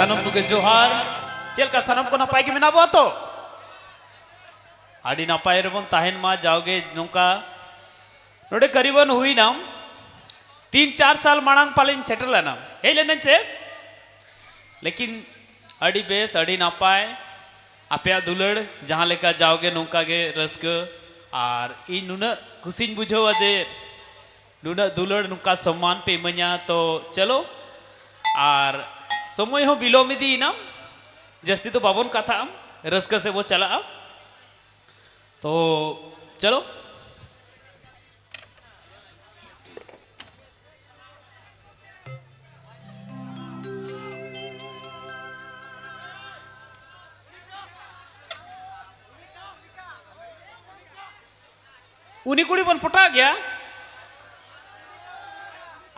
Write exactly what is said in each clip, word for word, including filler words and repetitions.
ᱥᱟᱱᱟᱢ ᱠᱚᱜᱮ ᱡᱚᱦᱟᱨ᱾ ᱪᱮᱫ ᱞᱮᱠᱟ ᱥᱟᱱᱟᱢ ᱠᱚ ᱱᱟᱯᱟᱭ ᱜᱮ ᱢᱮᱱᱟᱜ ᱵᱚᱱᱟ ᱛᱚ? ᱟᱹᱰᱤ ᱱᱟᱯᱟᱭ ᱨᱮᱵᱚᱱ ᱛᱟᱦᱮᱱ ᱢᱟ᱾ ᱡᱟᱣᱜᱮ ᱱᱚᱝᱠᱟ ᱱᱚᱰᱮ ᱠᱟᱨᱤᱵᱟᱱ ᱦᱩᱭᱱᱟ ᱛᱤᱱ ᱪᱟᱨ ᱥᱟᱞ ᱢᱟᱲᱟᱝ ᱯᱟᱞᱮᱧ ᱥᱮᱴᱮᱨ ᱞᱮᱱᱟ, ᱦᱮᱡ ᱞᱮᱱᱟᱧ ᱥᱮ? ᱞᱮᱠᱤᱱ ᱟᱹᱰᱤ ᱵᱮᱥ, ᱟᱹᱰᱤ ᱱᱟᱯᱟᱭ᱾ ᱟᱯᱮᱭᱟᱜ ᱫᱩᱞᱟᱹᱲ ᱡᱟᱦᱟᱸ ᱞᱮᱠᱟ ᱡᱟᱣᱜᱮ ᱱᱚᱝᱠᱟ ᱜᱮ ᱨᱟᱹᱥᱠᱟᱹ, ᱟᱨ ᱤᱧ ᱱᱩᱱᱟᱹᱜ ᱠᱩᱥᱤᱧ ᱵᱩᱡᱷᱟᱹᱣᱟ ᱡᱮ ᱱᱩᱱᱟᱹᱜ ᱫᱩᱞᱟᱹᱲ, ᱱᱚᱝᱠᱟ ᱥᱚᱢᱢᱟᱱ ᱯᱮ ᱤᱢᱟᱹᱧᱟ᱾ ᱛᱚ ᱪᱚᱞᱚ, ᱟᱨ ᱥᱚᱢᱚᱭ ᱦᱚᱸ ᱵᱤᱞᱚᱢ ᱤᱫᱤᱭᱮᱱᱟ, ᱡᱟᱹᱥᱛᱤ ᱫᱚ ᱵᱟᱵᱚᱱ ᱠᱟᱛᱷᱟᱜᱼᱟ, ᱨᱟᱹᱥᱠᱟᱹ ᱥᱮᱫ ᱵᱚ ᱪᱟᱞᱟᱜᱼᱟ᱾ ᱛᱚ ᱪᱚᱞᱚ᱾ ᱩᱱᱤ ᱠᱩᱲᱤ ᱵᱚᱱ ᱯᱚᱴᱟᱜ ᱜᱮᱭᱟ᱾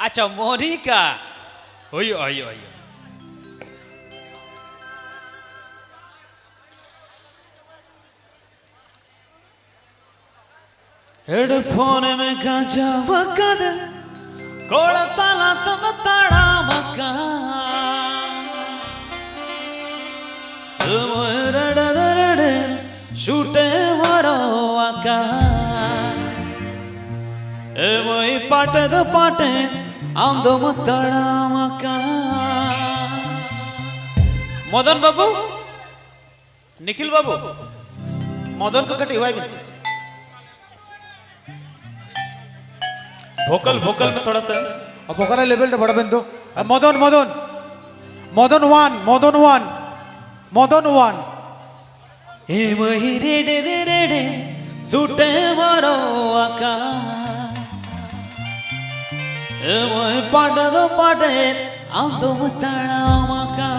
ᱟᱪᱪᱷᱟ, ᱢᱚᱱᱤᱠᱟ᱾ ᱦᱩᱭᱩᱜᱼᱟ, ᱦᱩᱭᱩᱜᱼᱟ, ᱦᱩᱭᱩᱜᱼᱟ᱾ ᱦᱮᱰᱯᱷᱳᱱ ᱮᱢ ᱜᱟᱸᱡᱟᱣ ᱟᱠᱟᱫᱟ, ᱠᱚᱲᱟ ᱛᱟᱞᱟ ᱛᱮᱢ ᱛᱟᱲᱟᱢ ᱟᱠᱟᱫ᱾ ᱮᱢᱚᱭ ᱨᱮᱰᱮ ᱨᱮᱰᱮ ᱥᱩᱴᱮ ᱦᱚᱨᱚᱜ ᱟᱠᱟᱫ᱾ ᱮᱢᱚᱭ ᱯᱟᱴᱮ ᱫᱚ ᱯᱟᱴᱮ ᱟᱢ ᱫᱚᱢ ᱛᱟᱲᱟᱢ ᱟᱠᱟᱫ᱾ ᱢᱚᱫᱚᱱ ᱵᱟᱹᱵᱩ, ᱱᱤᱠᱷᱤᱞ ᱵᱟᱹᱵᱩ, ᱢᱚᱫᱚᱱ ᱠᱚ ᱠᱟᱹᱴᱤᱡ ᱦᱚᱦᱚᱭ ᱵᱤᱱ ᱥᱮ᱾ ᱵᱷᱳᱠᱟᱞ, ᱵᱷᱳᱠᱟᱞ ᱢᱮ ᱛᱷᱚᱲᱟ ᱥᱟ᱾ ᱟᱵᱚ ᱚᱠᱟᱨᱮ ᱞᱮᱵᱮᱞ ᱨᱮ ᱵᱟᱲᱟᱭ ᱵᱮᱱ ᱫᱚ? ᱟᱨ ᱢᱚᱫᱚᱱ, ᱢᱚᱫᱚᱱ, ᱢᱚᱫᱚᱱ ᱳᱣᱟᱱ, ᱢᱚᱫᱚᱱ ᱳᱣᱟᱱ, ᱢᱚᱫᱚᱱ ᱳᱣᱟᱱ᱾ ᱮ ᱢᱟᱹᱭ ᱨᱮ ᱰᱮ ᱫᱮ ᱨᱮ ᱰᱮ, ᱥᱩᱴᱮ ᱢᱟᱨᱚ ᱟᱠᱟ᱾ ᱮ ᱢᱟᱹᱭ ᱯᱟᱰᱮ ᱫᱚ ᱯᱟᱰᱮ, ᱟᱢ ᱫᱚᱢ ᱛᱟᱲᱟᱢ ᱟᱠᱟ᱾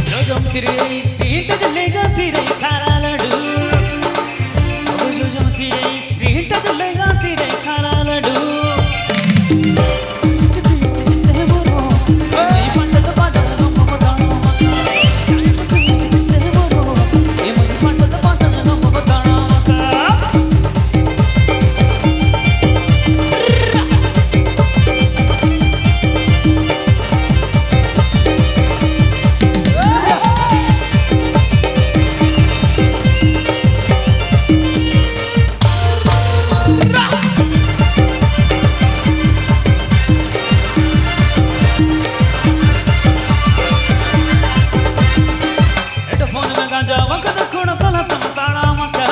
ᱡᱚᱡᱚᱢ ᱛᱤᱨᱮ ᱥᱴᱤᱞ ᱴᱟᱪ ᱞᱮᱜᱟ ᱛᱤᱨᱮ ᱠᱷᱟᱨᱟ ᱞᱟᱹᱰᱩ᱾ ᱟᱵᱚ ᱡᱚᱡᱚᱢ ᱛᱤᱨᱮ ᱥᱴᱤᱞ ᱴᱟᱪ ᱞᱮᱜᱟ ᱛᱤᱨᱮ ᱠᱷᱟᱨᱟ ᱞᱟᱹᱰᱩ᱾ ᱦᱮᱰᱯᱷᱳᱱ ᱢᱮ ᱜᱟᱸᱡᱟ ᱵᱟᱝᱠᱷᱟᱱ ᱠᱷᱚᱲ ᱛᱟᱞᱟ ᱛᱮᱢ ᱛᱟᱲᱟᱢ ᱟᱠᱟᱫ᱾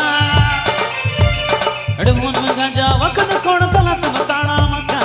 ᱦᱮᱰᱯᱷᱳᱱ ᱢᱮ ᱜᱟᱸᱡᱟ ᱵᱟᱝᱠᱷᱟᱱ ᱠᱷᱚᱲ ᱛᱟᱞᱟ ᱛᱮᱢ ᱛᱟᱲᱟᱢ ᱟᱠᱟᱫ᱾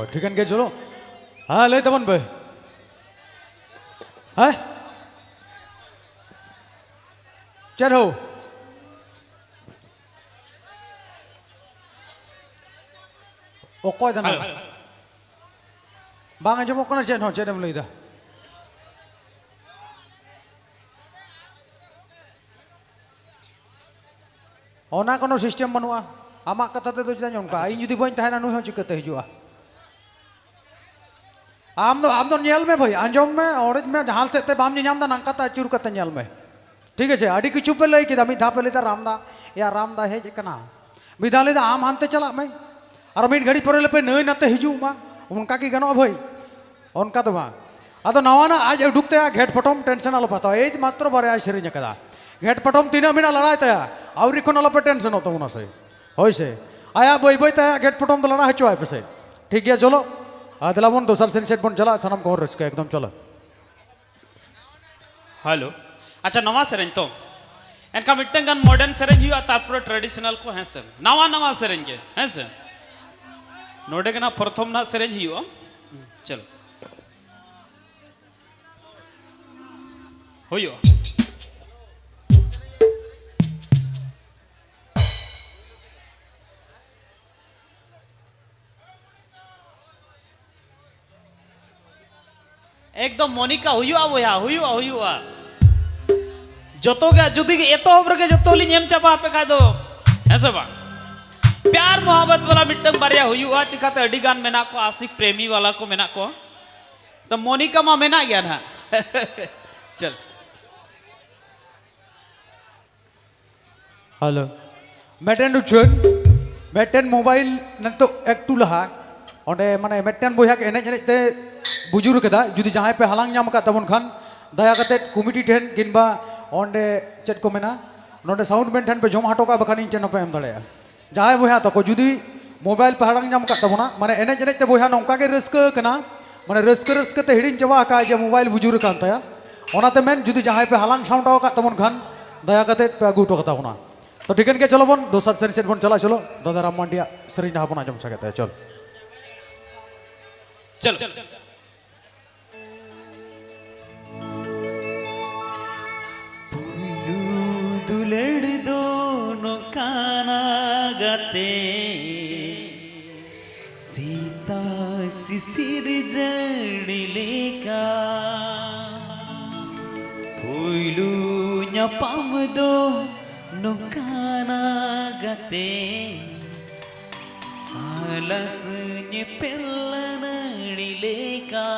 ᱴᱷᱤᱠᱟᱹᱱ ᱜᱮ, ᱪᱚᱞᱚ᱾ ᱦᱮᱸ, ᱞᱟᱹᱭ ᱛᱟᱵᱚᱱ ᱯᱮ᱾ ᱦᱮᱸ? ᱪᱮᱫ ᱦᱳ? ᱚᱠᱚᱭ ᱫᱚ ᱱᱟᱜ? ᱦᱮᱞᱳ᱾ ᱵᱟᱝ ᱟᱸᱡᱚᱢᱚᱜ ᱠᱟᱱᱟ ᱪᱮᱫ ᱦᱚᱸ, ᱪᱮᱫ ᱮᱢ ᱞᱟᱹᱭᱫᱟ? ᱚᱱᱟ ᱠᱳᱱᱳ system ᱵᱟᱹᱱᱩᱜᱼᱟ᱾ ᱟᱢᱟᱜ ᱠᱟᱛᱷᱟ ᱛᱮᱫᱚ ᱪᱮᱫᱟᱜ ᱚᱱᱠᱟ? ᱟᱪᱪᱷᱟ, ᱤᱧ ᱡᱩᱫᱤ ᱵᱟᱹᱧ ᱛᱟᱦᱮᱱᱟ, ᱱᱩᱭ ᱦᱚᱸ ᱪᱤᱠᱟᱹᱛᱮ ᱦᱤᱡᱩᱜᱼᱟ? ᱟᱢ ᱫᱚ, ᱟᱢ ᱫᱚ ᱧᱮᱞ ᱢᱮ ᱵᱷᱟᱹᱭ, ᱟᱸᱡᱚᱢ ᱢᱮ, ᱚᱲᱮᱡ ᱢᱮ, ᱡᱟᱦᱟᱸ ᱥᱮᱫ ᱛᱮ ᱵᱟᱢ ᱧᱮᱧᱟᱢ ᱫᱟ, ᱱᱚᱝᱠᱟ ᱛᱮ ᱟᱹᱪᱩᱨ ᱠᱟᱛᱮ ᱧᱮᱞ ᱢᱮ᱾ ᱴᱷᱤᱠ ᱟᱪᱷᱮ, ᱟᱹᱰᱤ ᱠᱤᱪᱷᱩ ᱯᱮ ᱞᱟᱹᱭ ᱠᱮᱫᱟ, ᱢᱤᱫ ᱫᱷᱟᱣ ᱯᱮ ᱞᱟᱹᱭ ᱫᱟ ᱨᱟᱢᱫᱟ, ᱮᱭᱟ ᱨᱟᱢᱫᱟ ᱦᱮᱡ ᱟᱠᱟᱱᱟ, ᱢᱤᱫ ᱫᱷᱟᱣ ᱞᱟᱹᱭ ᱫᱟ ᱟᱢ ᱦᱟᱱᱛᱮ ᱪᱟᱞᱟᱜ ᱢᱮ, ᱟᱨ ᱢᱤᱫ ᱜᱷᱟᱹᱲᱤ ᱯᱚᱨᱮ ᱞᱟᱹᱭ ᱯᱮ ᱱᱟᱹᱭ ᱱᱟᱛᱮ ᱦᱤᱡᱩᱜ ᱢᱟ, ᱚᱱᱠᱟ ᱠᱤ ᱜᱟᱱᱚᱜᱼᱟ ᱵᱷᱟᱹᱭ? ᱚᱱᱠᱟ ᱫᱚ ᱵᱟᱝ᱾ ᱟᱫᱚ ᱱᱟᱣᱟᱱᱟᱜ ᱟᱡ ᱩᱰᱩᱠ ᱛᱟᱭᱟ ᱜᱷᱮᱴ ᱯᱚᱴᱚᱢ, tension ᱟᱞᱚᱯᱮ ᱦᱟᱛᱟᱣᱟ, ᱮᱭ ᱢᱟᱛᱨᱚ ᱵᱟᱨᱭᱟᱭ ᱥᱮᱨᱮᱧ ᱟᱠᱟᱫᱟ᱾ ᱜᱷᱮᱴ ᱯᱚᱴᱚᱢ ᱛᱤᱱᱟᱹᱜ ᱢᱮᱱᱟᱜ ᱞᱟᱲᱟᱭ ᱛᱟᱭᱟ, ᱟᱹᱣᱨᱤ ᱠᱷᱚᱱ ᱟᱞᱚᱯᱮ ᱴᱮᱱᱥᱚᱱᱚᱜ ᱛᱟᱵᱚᱱᱟ ᱥᱮ᱾ ᱦᱳᱭ ᱥᱮ, ᱟᱭᱟᱜ ᱵᱟᱹᱭ ᱵᱟᱹᱭ ᱛᱮ ᱟᱭᱟᱜ ᱜᱷᱮᱴ ᱯᱚᱴᱚᱢ ᱫᱚ ᱞᱟᱲᱟ ᱦᱚᱪᱚᱣᱟᱭ ᱯᱮᱥᱮ᱾ ᱴᱷᱤᱠ ᱜᱮᱭᱟ, ᱪᱚᱞᱚ᱾ ᱟᱨ ᱫᱮᱞᱟ ᱵᱚᱱ ᱫᱚᱥᱟᱨ ᱥᱮᱨᱮᱧ ᱥᱮᱫ ᱵᱚᱱ ᱪᱟᱞᱟᱜᱼᱟ, ᱥᱟᱱᱟᱢ ᱠᱚᱵᱚᱱ ᱨᱟᱹᱥᱠᱟᱹᱭᱟ ᱮᱠᱫᱚᱢ, ᱪᱚᱞᱚ᱾ ᱦᱮᱞᱳ᱾ ᱟᱪᱪᱷᱟ, ᱱᱚᱣᱟ ᱥᱮᱨᱮᱧ ᱛᱚ? ᱮᱱᱠᱷᱟᱱ ᱢᱤᱫᱴᱟᱝ ᱜᱟᱱ modern ᱥᱮᱨᱮᱧ ᱦᱩᱭᱩᱜᱼᱟ, ᱛᱟᱨᱯᱚᱨᱮ traditional ᱠᱚ, ᱦᱮᱸ ᱥᱮ? ᱱᱟᱣᱟ ᱱᱟᱣᱟ ᱥᱮᱨᱮᱧ ᱜᱮ, ᱦᱮᱸ ᱥᱮ? ᱱᱚᱰᱮ ᱜᱮ ᱱᱟᱜ ᱯᱨᱚᱛᱷᱚᱢ ᱱᱟᱜ ᱥᱮᱨᱮᱧ ᱦᱩᱭᱩᱜᱼᱟ᱾ ᱦᱩᱸ, ᱪᱚᱞᱚ᱾ ᱦᱩᱭᱩᱜᱼᱟ᱾ ᱮᱠᱫᱚᱢ ᱢᱚᱱᱤᱠᱟ, ᱦᱩᱭᱩᱜᱼᱟ ᱵᱚᱭᱦᱟ, ᱦᱩᱭᱩᱜᱼᱟ, ᱦᱩᱭᱩᱜᱼᱟ᱾ ᱡᱚᱛᱚ ᱜᱮ, ᱡᱩᱫᱤ ᱜᱮ ᱮᱛᱚᱦᱚᱵ ᱨᱮᱜᱮ ᱡᱚᱛᱚ ᱞᱤᱧ ᱮᱢ ᱪᱟᱵᱟ ᱟᱯᱮ ᱠᱷᱟᱡ ᱫᱚ, ᱦᱮᱸ ᱥᱮ ᱵᱟᱝ? ᱯᱭᱟᱨ ᱢᱚᱦᱟᱵᱵᱚᱛ ᱵᱟᱞᱟ ᱢᱤᱫᱴᱟᱝ ᱵᱟᱨᱭᱟ ᱦᱩᱭᱩᱜᱼᱟ, ᱪᱤᱠᱟᱛᱮ ᱟᱹᱰᱤ ᱜᱟᱱ ᱢᱮᱱᱟᱜ ᱠᱚᱣᱟ, ᱟᱥᱤᱠ ᱯᱨᱮᱢᱤ ᱵᱟᱞᱟ ᱠᱚ ᱢᱮᱱᱟᱜ ᱠᱚᱣᱟ᱾ ᱛᱚ ᱢᱚᱱᱤᱠᱟ ᱢᱟ ᱢᱮᱱᱟᱜ ᱜᱮᱭᱟ ᱱᱟᱦᱟᱜ᱾ ᱪᱚᱞ᱾ ᱦᱮᱞᱳ᱾ ᱢᱤᱫᱴᱮᱱ ᱩᱪᱷᱟᱹᱱ, ᱢᱤᱫᱴᱮᱱ ᱢᱳᱵᱟᱭᱤᱞ ᱱᱤᱛᱚᱜ ᱮᱠᱴᱩ ᱞᱟᱦᱟ ᱚᱸᱰᱮ ᱢᱟᱱᱮ ᱢᱤᱫᱴᱮᱱ ᱵᱚᱭᱦᱟ ᱮᱱᱮᱡ ᱮᱱᱮᱡ ᱛᱮ ᱵᱩᱡᱩᱨ ᱠᱟᱫᱟ᱾ ᱡᱩᱫᱤ ᱡᱟᱦᱟᱸᱭ ᱯᱮ ᱦᱟᱞᱟᱝ ᱧᱟᱢ ᱟᱠᱟᱫ ᱛᱟᱵᱚᱱ ᱠᱷᱟᱱ ᱫᱟᱭᱟ ᱠᱟᱛᱮ ᱠᱚᱢᱤᱴᱤ ᱴᱷᱮᱱ ᱠᱤᱝᱵᱟ ᱚᱸᱰᱮ ᱪᱮᱫ ᱠᱚ ᱢᱮᱱᱟ, ᱱᱚᱰᱮ ᱥᱟᱣᱩᱱᱰ ᱢᱮᱱ ᱴᱷᱮᱱ ᱯᱮ ᱡᱚᱢᱟ ᱦᱚᱴᱚ ᱠᱟᱜᱼᱟ, ᱵᱟᱠᱷᱟᱱ ᱤᱧ ᱴᱷᱮᱱ ᱦᱚᱸᱯᱮ ᱮᱢ ᱫᱟᱲᱮᱭᱟᱜᱼᱟ᱾ ᱡᱟᱦᱟᱸᱭ ᱵᱚᱭᱦᱟ ᱛᱟᱠᱚ ᱡᱩᱫᱤ ᱢᱳᱵᱟᱭᱤᱞ ᱯᱮ ᱦᱟᱞᱟᱝ ᱧᱟᱢ ᱟᱠᱟᱫ ᱛᱟᱵᱚᱱᱟ, ᱢᱟᱱᱮ ᱮᱱᱮᱡ ᱮᱱᱮᱡ ᱛᱮ ᱵᱚᱭᱦᱟ ᱱᱚᱝᱠᱟ ᱜᱮ ᱨᱟᱹᱥᱠᱟᱹ ᱠᱟᱱᱟ, ᱢᱟᱱᱮ ᱨᱟᱹᱥᱠᱟᱹ ᱨᱟᱹᱥᱠᱟᱹ ᱛᱮ ᱦᱤᱲᱤᱧ ᱪᱟᱵᱟ ᱟᱠᱟᱫ ᱡᱮ ᱢᱳᱵᱟᱭᱤᱞ ᱵᱩᱡᱩᱨ ᱟᱠᱟᱱ ᱛᱟᱭᱟ᱾ ᱚᱱᱟᱛᱮ ᱢᱮᱱ, ᱡᱩᱫᱤ ᱡᱟᱦᱟᱸᱭ ᱯᱮ ᱦᱟᱞᱟᱝ ᱥᱟᱢᱴᱟᱣ ᱟᱠᱟᱫ ᱛᱟᱵᱚᱱ ᱠᱷᱟᱱ ᱫᱟᱭᱟ ᱠᱟᱛᱮ ᱯᱮ ᱟᱹᱜᱩ ᱦᱚᱴᱚ ᱠᱟᱛᱟ ᱵᱚᱱᱟ᱾ ᱛᱚ ᱴᱷᱤᱠᱟᱹᱱ ᱜᱮ, ᱪᱚᱞᱚ ᱵᱚᱱ ᱫᱚᱥᱟᱨ ᱥᱮᱨᱮᱧ ᱥᱮᱫ ᱵᱚᱱ ᱪᱟᱞᱟᱜᱼᱟ᱾ ᱪᱚᱞᱚ ᱫᱟᱫᱟ ᱨᱟᱢ ᱢᱟᱱᱰᱤᱭᱟᱜ ᱥᱮᱨᱮᱧ ᱱᱟᱦᱟᱜ ᱵᱚᱱ ᱟᱸᱡᱚᱢ ᱥᱟᱸᱜᱮ ᱛᱟᱭᱟ᱾ ᱪᱚᱞ᱾ ᱪᱚᱞᱚ᱾ ᱯᱩᱭᱞᱩ ᱫᱩᱞᱟᱹᱲ ᱫᱚ ᱱᱚᱝᱠᱟᱱᱟ ᱜᱟᱛᱮ, ᱥᱤᱛᱟ ᱥᱤᱥᱤᱨ ᱡᱟᱹᱲᱤ ᱞᱮᱠᱟ᱾ ᱯᱩᱭᱞᱩ ᱧᱟᱯᱟᱢ ᱫᱚ ᱱᱚᱝᱠᱟᱱᱟ ᱜᱟᱛᱮ, ᱥᱟᱞᱟᱥ ᱧᱮᱯᱮᱞ ᱱᱟᱹᱲᱤ ᱞᱮᱠᱟ᱾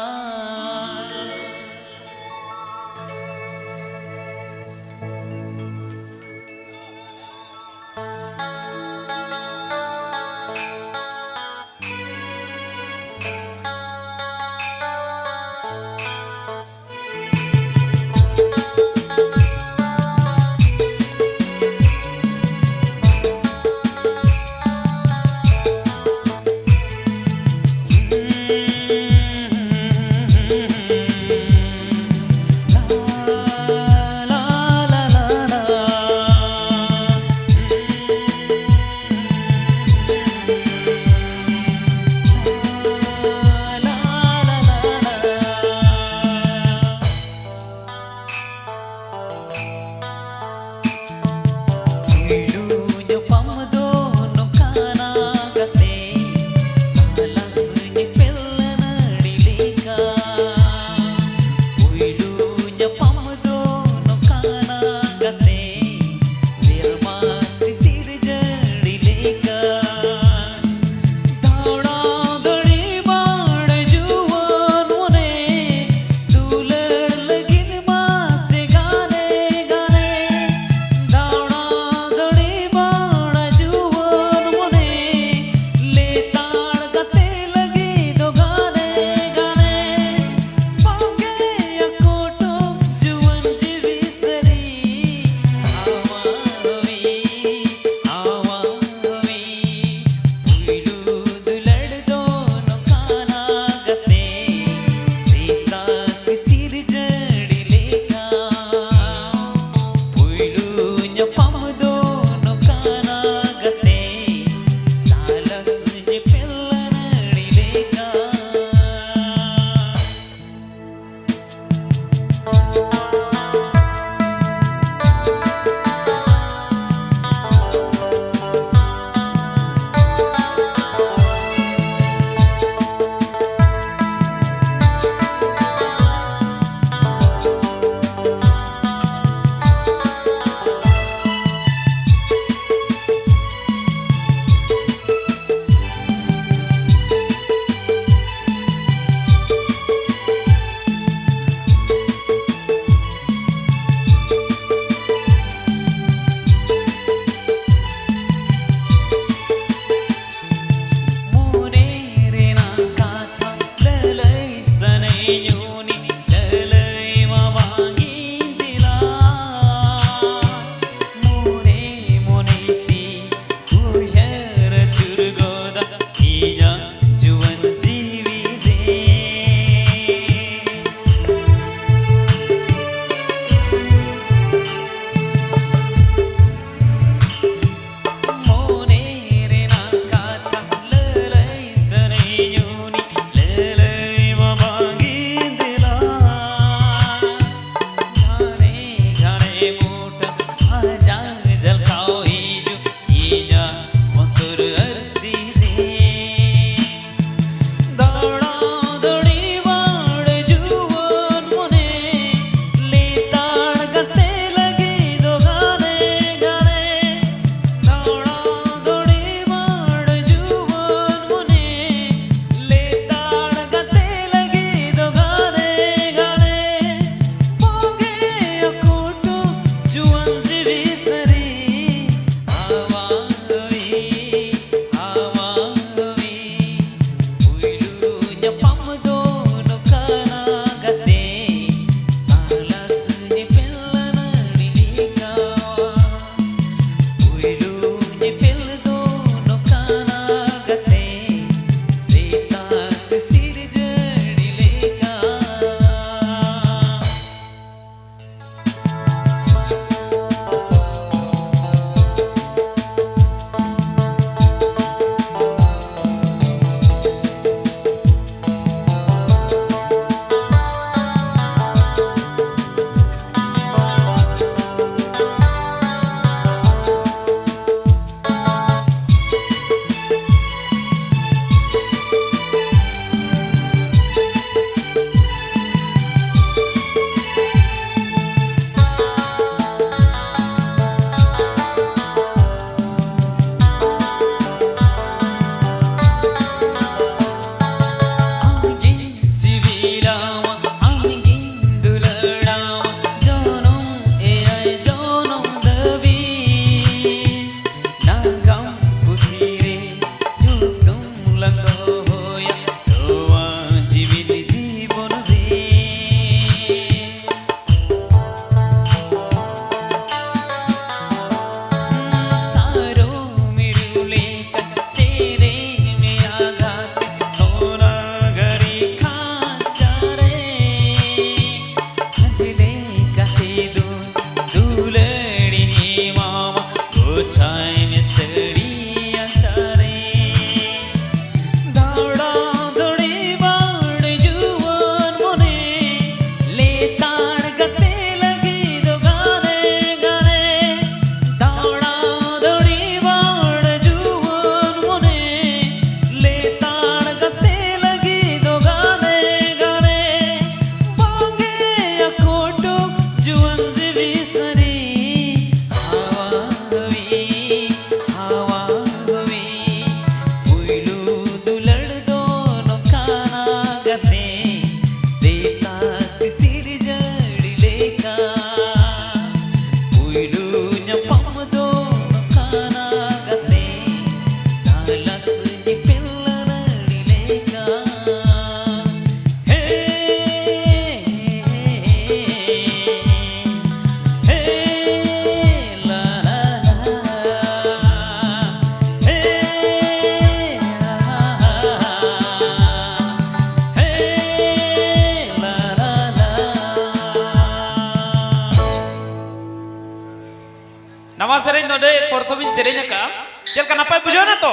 ᱵᱤᱱ ᱥᱮᱨᱮᱧ ᱟᱠᱟᱫᱼᱟ, ᱪᱮᱫ ᱞᱮᱠᱟ ᱱᱟᱯᱟᱭ ᱵᱩᱡᱷᱟᱹᱣ ᱮᱱᱟ ᱛᱚ?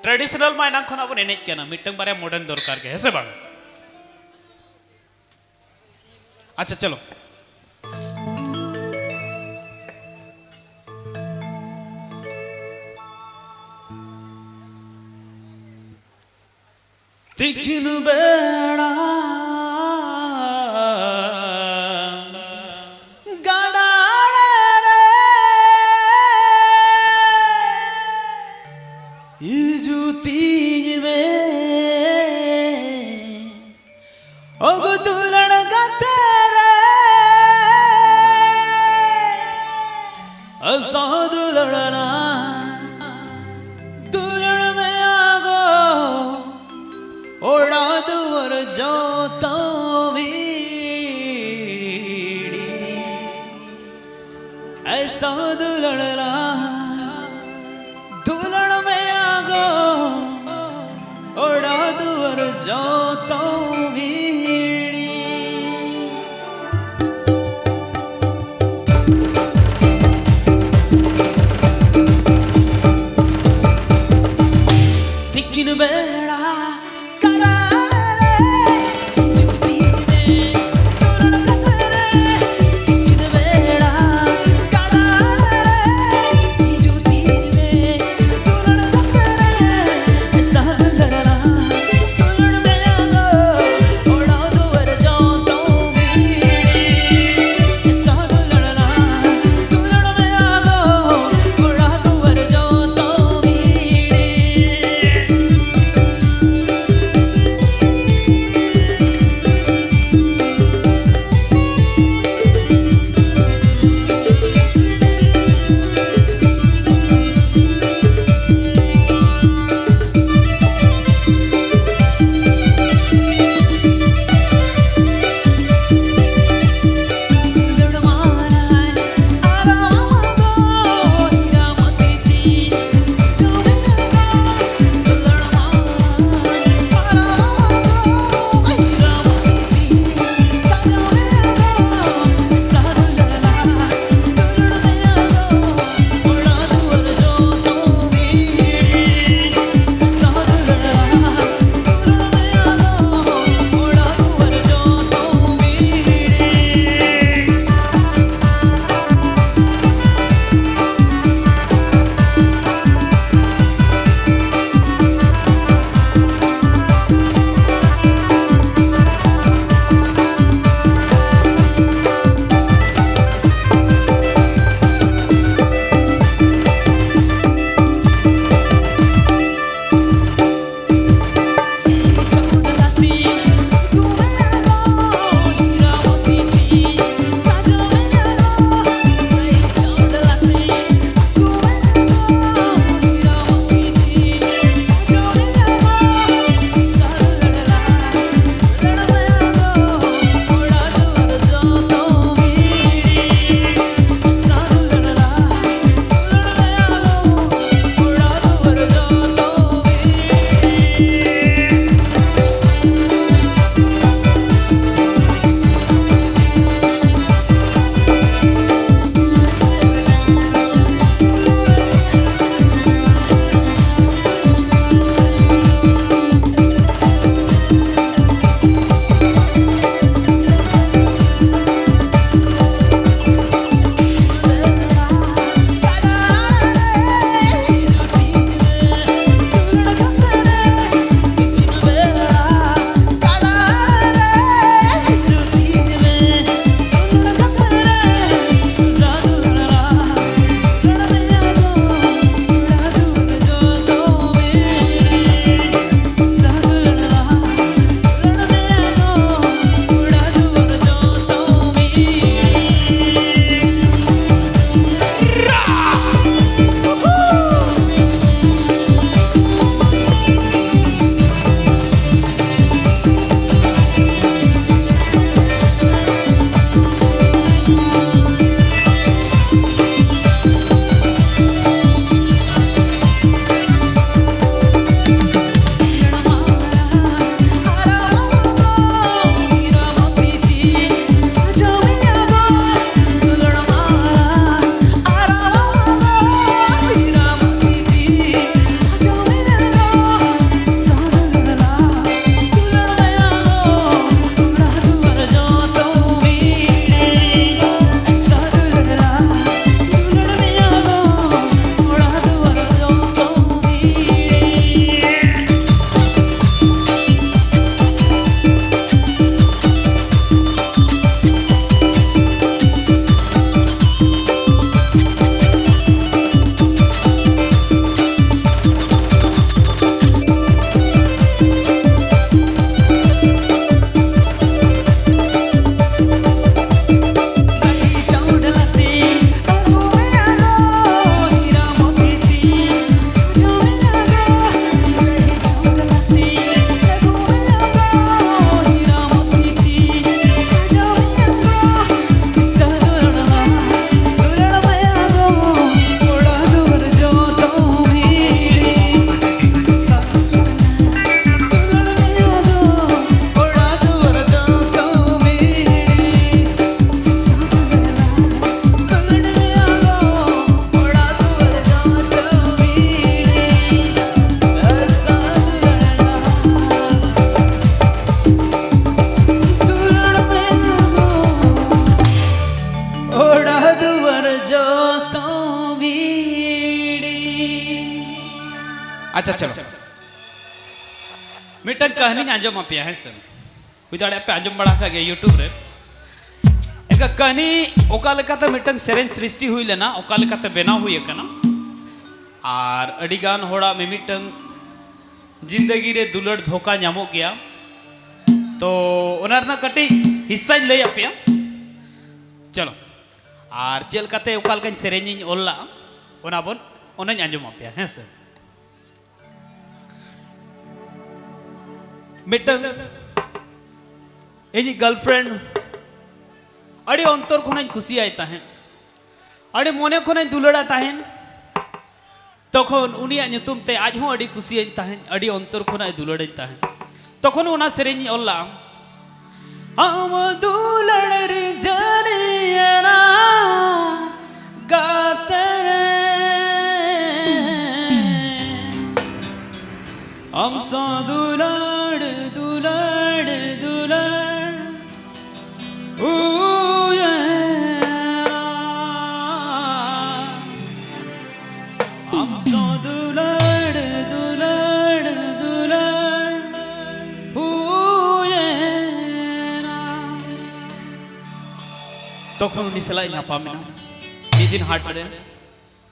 ᱴᱨᱟᱰᱤᱥᱚᱱᱟᱞ ᱢᱟ ᱮᱱᱟᱝ ᱠᱷᱚᱱᱟᱜ ᱵᱚᱱ ᱮᱱᱮᱡ ᱠᱟᱱᱟ, ᱢᱤᱫᱴᱟᱝ ᱵᱟᱨᱭᱟ ᱢᱚᱰᱟᱨᱱ ᱫᱚᱨᱠᱟᱨ ᱜᱮ, ᱦᱮᱸ ᱥᱮ ᱵᱟᱝ? ᱟᱪᱪᱷᱟ, ᱪᱚᱞᱚ᱾ ᱛᱤᱠᱤᱱ ᱵᱮᱲᱟ ᱜᱟᱰᱟ ᱟᱲᱮ ᱨᱮ ᱦᱤᱡᱩᱜ ᱛᱤᱧ ᱢᱮ, ᱚᱜᱚ ᱫᱩᱞᱟᱹᱲ ᱜᱟᱛᱮ ᱨᱮ, ᱟᱥᱟ ᱫᱩᱞᱟᱹᱲ ᱱᱟ ᱫᱩᱞᱟᱹᱲ ᱢᱮ ᱟᱜᱚ, ᱚᱲᱟᱜ ᱫᱩᱣᱟᱹᱨ ᱡᱚᱛᱚ ᱵᱷᱤᱲᱤ᱾ ᱟᱥᱟ ᱫᱩᱞᱟᱹᱲ ᱱᱟ ᱫᱩᱞᱟᱹᱲ ᱢᱮ ᱟᱜᱚ, ᱚᱲᱟᱜ ᱫᱩᱣᱟᱹᱨ ᱡᱚᱛᱚ ᱵᱷᱤᱲᱤ᱾ ᱛᱤᱠᱤᱱ ᱵᱮᱲᱟ ᱠᱟᱰᱟ ᱟᱲᱮ ᱨᱮ ᱦᱤᱡᱩᱜ ᱛᱤᱧ ᱢᱮ, ᱫᱩᱞᱟᱹᱲ ᱠᱟᱛᱷᱟ ᱨᱮ᱾ ᱛᱤᱠᱤᱱ ᱵᱮᱲᱟ ᱠᱟᱰᱟ ᱟᱲᱮ ᱨᱮ ᱦᱤᱡᱩᱜ ᱛᱤᱧ ᱢᱮ, ᱫᱩᱞᱟᱹᱲ ᱠᱟᱛᱷᱟ ᱨᱮ᱾ ᱥᱟᱦᱟ ᱫᱩᱞᱟᱹᱲ ᱫᱩᱞᱟᱹᱲ ᱢᱮ ᱟᱫᱚ, ᱚᱲᱟᱜ ᱫᱩᱣᱟᱹᱨ ᱡᱚᱛᱚ ᱵᱷᱤᱲᱤ᱾ ᱥᱟᱦᱟ ᱫᱩᱞᱟᱹᱲ ᱫᱩᱞᱟᱹᱲ ᱢᱮ ᱟᱫᱚ, ᱚᱲᱟᱜ ᱫᱩᱣᱟᱹᱨ ᱡᱚᱛᱚ ᱵᱷᱤᱲᱤ᱾ ᱟᱪᱪᱷᱟ, ᱪᱚᱞᱚ᱾ ᱢᱤᱫᱴᱟᱝ ᱠᱟᱹᱦᱱᱤᱧ ᱟᱸᱡᱚᱢ ᱟᱯᱮᱭᱟ, ᱦᱮᱸ ᱥᱮ? ᱦᱩᱭ ᱫᱟᱲᱮᱭᱟᱜᱼᱟ ᱯᱮ ᱟᱸᱡᱚᱢ ᱵᱟᱲᱟ ᱟᱠᱟᱫ ᱜᱮᱭᱟ YouTube ᱨᱮ᱾ ᱮᱱᱠᱷᱟᱱ ᱠᱟᱹᱦᱱᱤ ᱚᱠᱟ ᱞᱮᱠᱟᱛᱮ ᱢᱤᱫᱴᱟᱝ ᱥᱮᱨᱮᱧ ᱥᱨᱤᱥᱴᱤ ᱦᱩᱭ ᱞᱮᱱᱟ, ᱚᱠᱟ ᱞᱮᱠᱟᱛᱮ ᱵᱮᱱᱟᱣ ᱦᱩᱭ ᱟᱠᱟᱱᱟ, ᱟᱨ ᱟᱹᱰᱤ ᱜᱟᱱ ᱦᱚᱲᱟᱜ ᱢᱤᱢᱤᱫᱴᱟᱝ ᱡᱤᱱᱫᱮᱜᱤ ᱨᱮ ᱫᱩᱞᱟᱹᱲ ᱫᱷᱳᱠᱟ ᱧᱟᱢᱚᱜ ᱜᱮᱭᱟ᱾ ᱛᱚ ᱚᱱᱟ ᱨᱮᱱᱟᱜ ᱠᱟᱹᱴᱤᱡ ᱦᱤᱥᱥᱟᱧ ᱞᱟᱹᱭ ᱟᱯᱮᱭᱟ᱾ ᱪᱚᱞᱚ, ᱟᱨ ᱪᱮᱫ ᱞᱮᱠᱟᱛᱮ ᱚᱠᱟ ᱞᱮᱠᱟᱧ ᱥᱮᱨᱮᱧᱤᱧ ᱚᱞ ᱞᱟᱜᱼᱟ, ᱚᱱᱟ ᱵᱚᱱ, ᱚᱱᱟᱧ ᱟᱸᱡᱚᱢ ᱟᱯᱮᱭᱟ, ᱦᱮᱸ ᱥᱮ? ᱢᱤᱫᱴᱟᱝ ᱤᱧᱤᱡ ᱜᱟᱨᱞᱯᱷᱨᱮᱱᱰ ᱟᱹᱰᱤ ᱚᱱᱛᱚᱨ ᱠᱷᱚᱱᱟᱜ ᱤᱧ ᱠᱩᱥᱤᱭᱟᱭ ᱛᱟᱦᱮᱸᱫ, ᱟᱹᱰᱤ ᱢᱚᱱᱮ ᱠᱷᱚᱱᱟᱜ ᱤᱧ ᱫᱩᱞᱟᱹᱲᱟ ᱛᱟᱦᱮᱸᱫ᱾ ᱛᱚᱠᱷᱚᱱ ᱩᱱᱤᱭᱟᱜ ᱧᱩᱛᱩᱢ ᱛᱮ ᱟᱡ ᱦᱚᱸ ᱟᱹᱰᱤ ᱠᱩᱥᱤᱭᱟᱹᱧ ᱛᱟᱦᱮᱸᱫ, ᱟᱹᱰᱤ ᱚᱱᱛᱚᱨ ᱠᱷᱚᱱᱟᱜ ᱮ ᱫᱩᱞᱟᱹᱲᱟᱹᱧ ᱛᱟᱦᱮᱸᱫ᱾ ᱛᱚᱠᱷᱚᱱ ᱚᱱᱟ ᱥᱮᱨᱮᱧ ᱤᱧ ᱚᱞ ᱞᱟᱜᱼᱟ᱾ ᱟᱢ ᱫᱩᱞᱟᱹᱲ ᱨᱤᱡᱷᱟᱹᱣ ᱮᱱᱟ ᱜᱟᱛᱮ ᱨᱮ, ᱟᱢ ᱥᱟᱶ ᱫᱩᱞᱟᱹᱲ, ᱫᱩᱞᱟᱹᱲ, ᱫᱩᱞᱟᱹᱲ ᱦᱩᱭᱮᱱᱟ᱾ ᱟᱢ ᱥᱟᱶ ᱫᱩᱞᱟᱹᱲ, ᱫᱩᱞᱟᱹᱲ, ᱫᱩᱞᱟᱹᱲ ᱦᱩᱭᱮᱱᱟ᱾ ᱛᱚᱠᱷᱚᱱ ᱩᱱᱤ ᱥᱟᱞᱟᱜ ᱤᱧ ᱧᱟᱯᱟᱢ ᱮᱱᱟ ᱢᱤᱫ ᱫᱤᱱ ᱦᱟᱴ ᱨᱮ᱾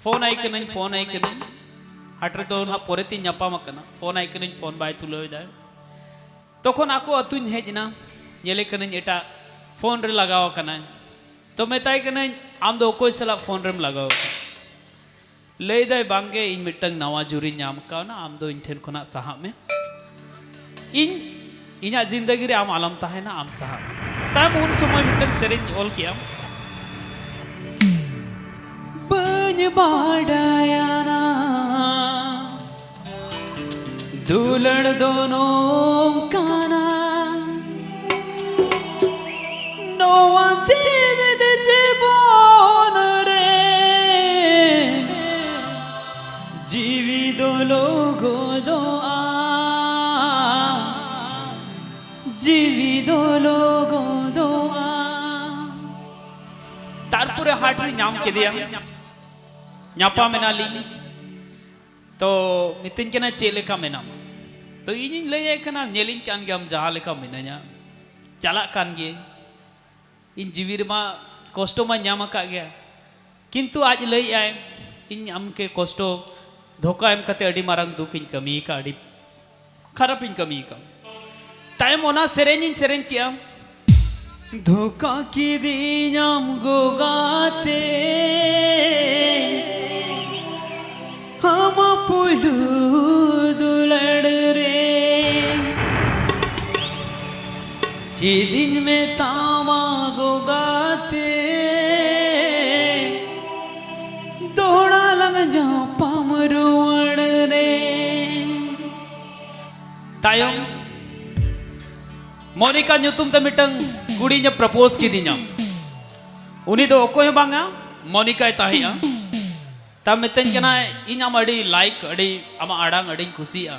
ᱯᱷᱳᱱ ᱟᱭ ᱠᱟᱹᱱᱟᱹᱧ, ᱯᱷᱳᱱ ᱟᱭ ᱠᱟᱹᱱᱟᱹᱧ᱾ ᱦᱟᱴ ᱨᱮᱫᱚ ᱱᱟᱦᱟᱜ ᱯᱚᱨᱮ ᱛᱤᱧ ᱧᱟᱯᱟᱢ ᱟᱠᱟᱱᱟ᱾ ᱯᱷᱳᱱ ᱟᱭ ᱠᱟᱹᱱᱟᱹᱧ, ᱯᱷᱳᱱ ᱵᱟᱭ ᱛᱩᱞᱟᱹᱣ ᱮᱫᱟ᱾ ᱛᱚᱠᱷᱚᱱ ᱟᱠᱚ ᱟᱹᱛᱩᱧ ᱦᱮᱡ ᱮᱱᱟ, ᱧᱮᱞᱮ ᱠᱟᱹᱱᱟᱹᱧ ᱮᱴᱟᱜ ᱯᱷᱳᱱ ᱨᱮ ᱞᱟᱜᱟᱣ ᱟᱠᱟᱱᱟᱭ᱾ ᱛᱚ ᱢᱮᱛᱟᱭ ᱠᱟᱹᱱᱟᱹᱧ, "ᱟᱢ ᱫᱚ ᱚᱠᱚᱭ ᱥᱟᱞᱟᱜ ᱯᱷᱳᱱ ᱨᱮᱢ ᱞᱟᱜᱟᱣ ᱟᱠᱟᱱᱟ?" ᱞᱟᱹᱭ ᱫᱟᱭ, "ᱵᱟᱝᱜᱮ, ᱤᱧ ᱢᱤᱫᱴᱟᱝ ᱱᱟᱣᱟ ᱡᱩᱨᱤᱧ ᱧᱟᱢ ᱠᱟᱣᱱᱟ, ᱟᱢ ᱫᱚ ᱤᱧ ᱴᱷᱮᱱ ᱠᱷᱚᱱᱟᱜ ᱥᱟᱦᱟᱜ ᱢᱮ᱾ ᱤᱧ, ᱤᱧᱟᱹᱜ ᱡᱤᱱᱫᱮᱜᱤ ᱨᱮ ᱟᱢ ᱟᱞᱚᱢ ᱛᱟᱦᱮᱱᱟ, ᱟᱢ ᱥᱟᱦᱟᱜ ᱢᱮ᱾" ᱛᱟᱭᱚᱢ ᱩᱱ ᱥᱚᱢᱚᱭ ᱢᱤᱫᱴᱟᱝ ᱥᱮᱨᱮᱧ ᱚᱞ ᱠᱮᱜᱼᱟ᱾ ᱵᱟᱹᱧ ᱵᱟᱰᱟᱭᱟ ᱱᱟ ᱫᱩᱞᱟᱹᱲ ᱫᱚ ᱱᱚᱝᱠᱟᱱᱟ, ᱱᱚᱣᱟ ᱡᱤᱣᱤᱫ ᱡᱤᱵᱚᱱ ᱨᱮ ᱡᱤᱣᱤ ᱫᱚ ᱞᱚᱜᱚᱫᱚᱜᱼᱟ, ᱡᱤᱣᱤ ᱫᱚ ᱞᱚᱜᱚᱫᱚᱜᱼᱟ᱾ ᱛᱟᱨᱯᱚᱨᱮ ᱦᱟᱴ ᱨᱮ ᱧᱟᱢ ᱠᱮᱫᱮᱭᱟ, ᱧᱟᱯᱟᱢ ᱮᱱᱟᱞᱤᱧ᱾ ᱛᱚ ᱢᱤᱛᱟᱹᱧ ᱠᱟᱱᱟ, "ᱪᱮᱫ ᱞᱮᱠᱟ ᱢᱮᱱᱟᱢᱟ?" ᱛᱚ ᱤᱧᱤᱧ ᱞᱟᱹᱭᱟᱭ ᱠᱟᱱᱟ, "ᱧᱮᱞᱤᱧ ᱠᱟᱱ ᱜᱮᱭᱟᱢ ᱡᱟᱦᱟᱸ ᱞᱮᱠᱟ ᱢᱤᱱᱟᱹᱧᱟ, ᱪᱟᱞᱟᱜ ᱠᱟᱱ ᱜᱤᱭᱟᱹᱧ, ᱤᱧ ᱡᱤᱣᱤ ᱨᱮᱢᱟ ᱠᱚᱥᱴᱚ ᱢᱟ ᱧᱟᱢ ᱟᱠᱟᱫ ᱜᱮᱭᱟ, ᱠᱤᱱᱛᱩ ᱟᱡ ᱞᱟᱹᱭᱮᱫᱼᱟᱭ, ᱤᱧ ᱟᱢ ᱠᱮ ᱠᱚᱥᱴᱚ ᱫᱷᱳᱠᱟ ᱮᱢ ᱠᱟᱛᱮ ᱟᱹᱰᱤ ᱢᱟᱨᱟᱝ ᱫᱩᱠ ᱤᱧ ᱠᱟᱹᱢᱤ ᱟᱠᱟᱫ, ᱟᱹᱰᱤ ᱠᱷᱟᱨᱟᱯ ᱤᱧ ᱠᱟᱹᱢᱤ ᱟᱠᱟᱫ᱾" ᱛᱟᱭᱚᱢ ᱚᱱᱟ ᱥᱮᱨᱮᱧ ᱤᱧ ᱥᱮᱨᱮᱧ ᱠᱮᱜᱼᱟ᱾ ᱫᱷᱳᱠᱟ ᱠᱤᱫᱤᱧᱟᱢ ᱜᱚ ᱜᱟᱛᱮ, ᱟᱢᱟᱜ ᱯᱩᱭᱞᱩ ᱫᱩᱞᱟᱹᱲ ᱨᱮ᱾ ᱪᱮᱫ ᱤᱧ ᱢᱮᱛᱟᱢᱟ ᱜᱚ ᱜᱟᱛᱮ, ᱫᱚᱦᱲᱟ ᱞᱟᱝ ᱧᱟᱯᱟᱢ ᱨᱩᱣᱟᱹᱲ ᱨᱮ᱾ ᱛᱟᱭᱚᱢ ᱢᱚᱱᱤᱠᱟ ᱧᱩᱛᱩᱢ ᱛᱮ ᱢᱤᱫᱴᱟᱝ ᱠᱩᱲᱤᱧ ᱯᱨᱚᱯᱳᱡᱽ ᱠᱤᱫᱤᱧᱟ᱾ ᱩᱱᱤ ᱫᱚ ᱚᱠᱚᱭ ᱦᱚᱸ ᱵᱟᱝᱟ, ᱢᱚᱱᱤᱠᱟᱭ ᱛᱟᱦᱮᱸᱜᱼᱟ᱾ ᱛᱟ ᱢᱤᱛᱟᱹᱧ ᱠᱟᱱᱟᱭ, "ᱤᱧ ᱟᱢ ᱟᱹᱰᱤ ᱞᱟᱭᱤᱠ, ᱟᱹᱰᱤ ᱟᱢᱟᱜ ᱟᱲᱟᱝ ᱟᱹᱰᱤᱧ ᱠᱩᱥᱤᱭᱟᱜᱼᱟ᱾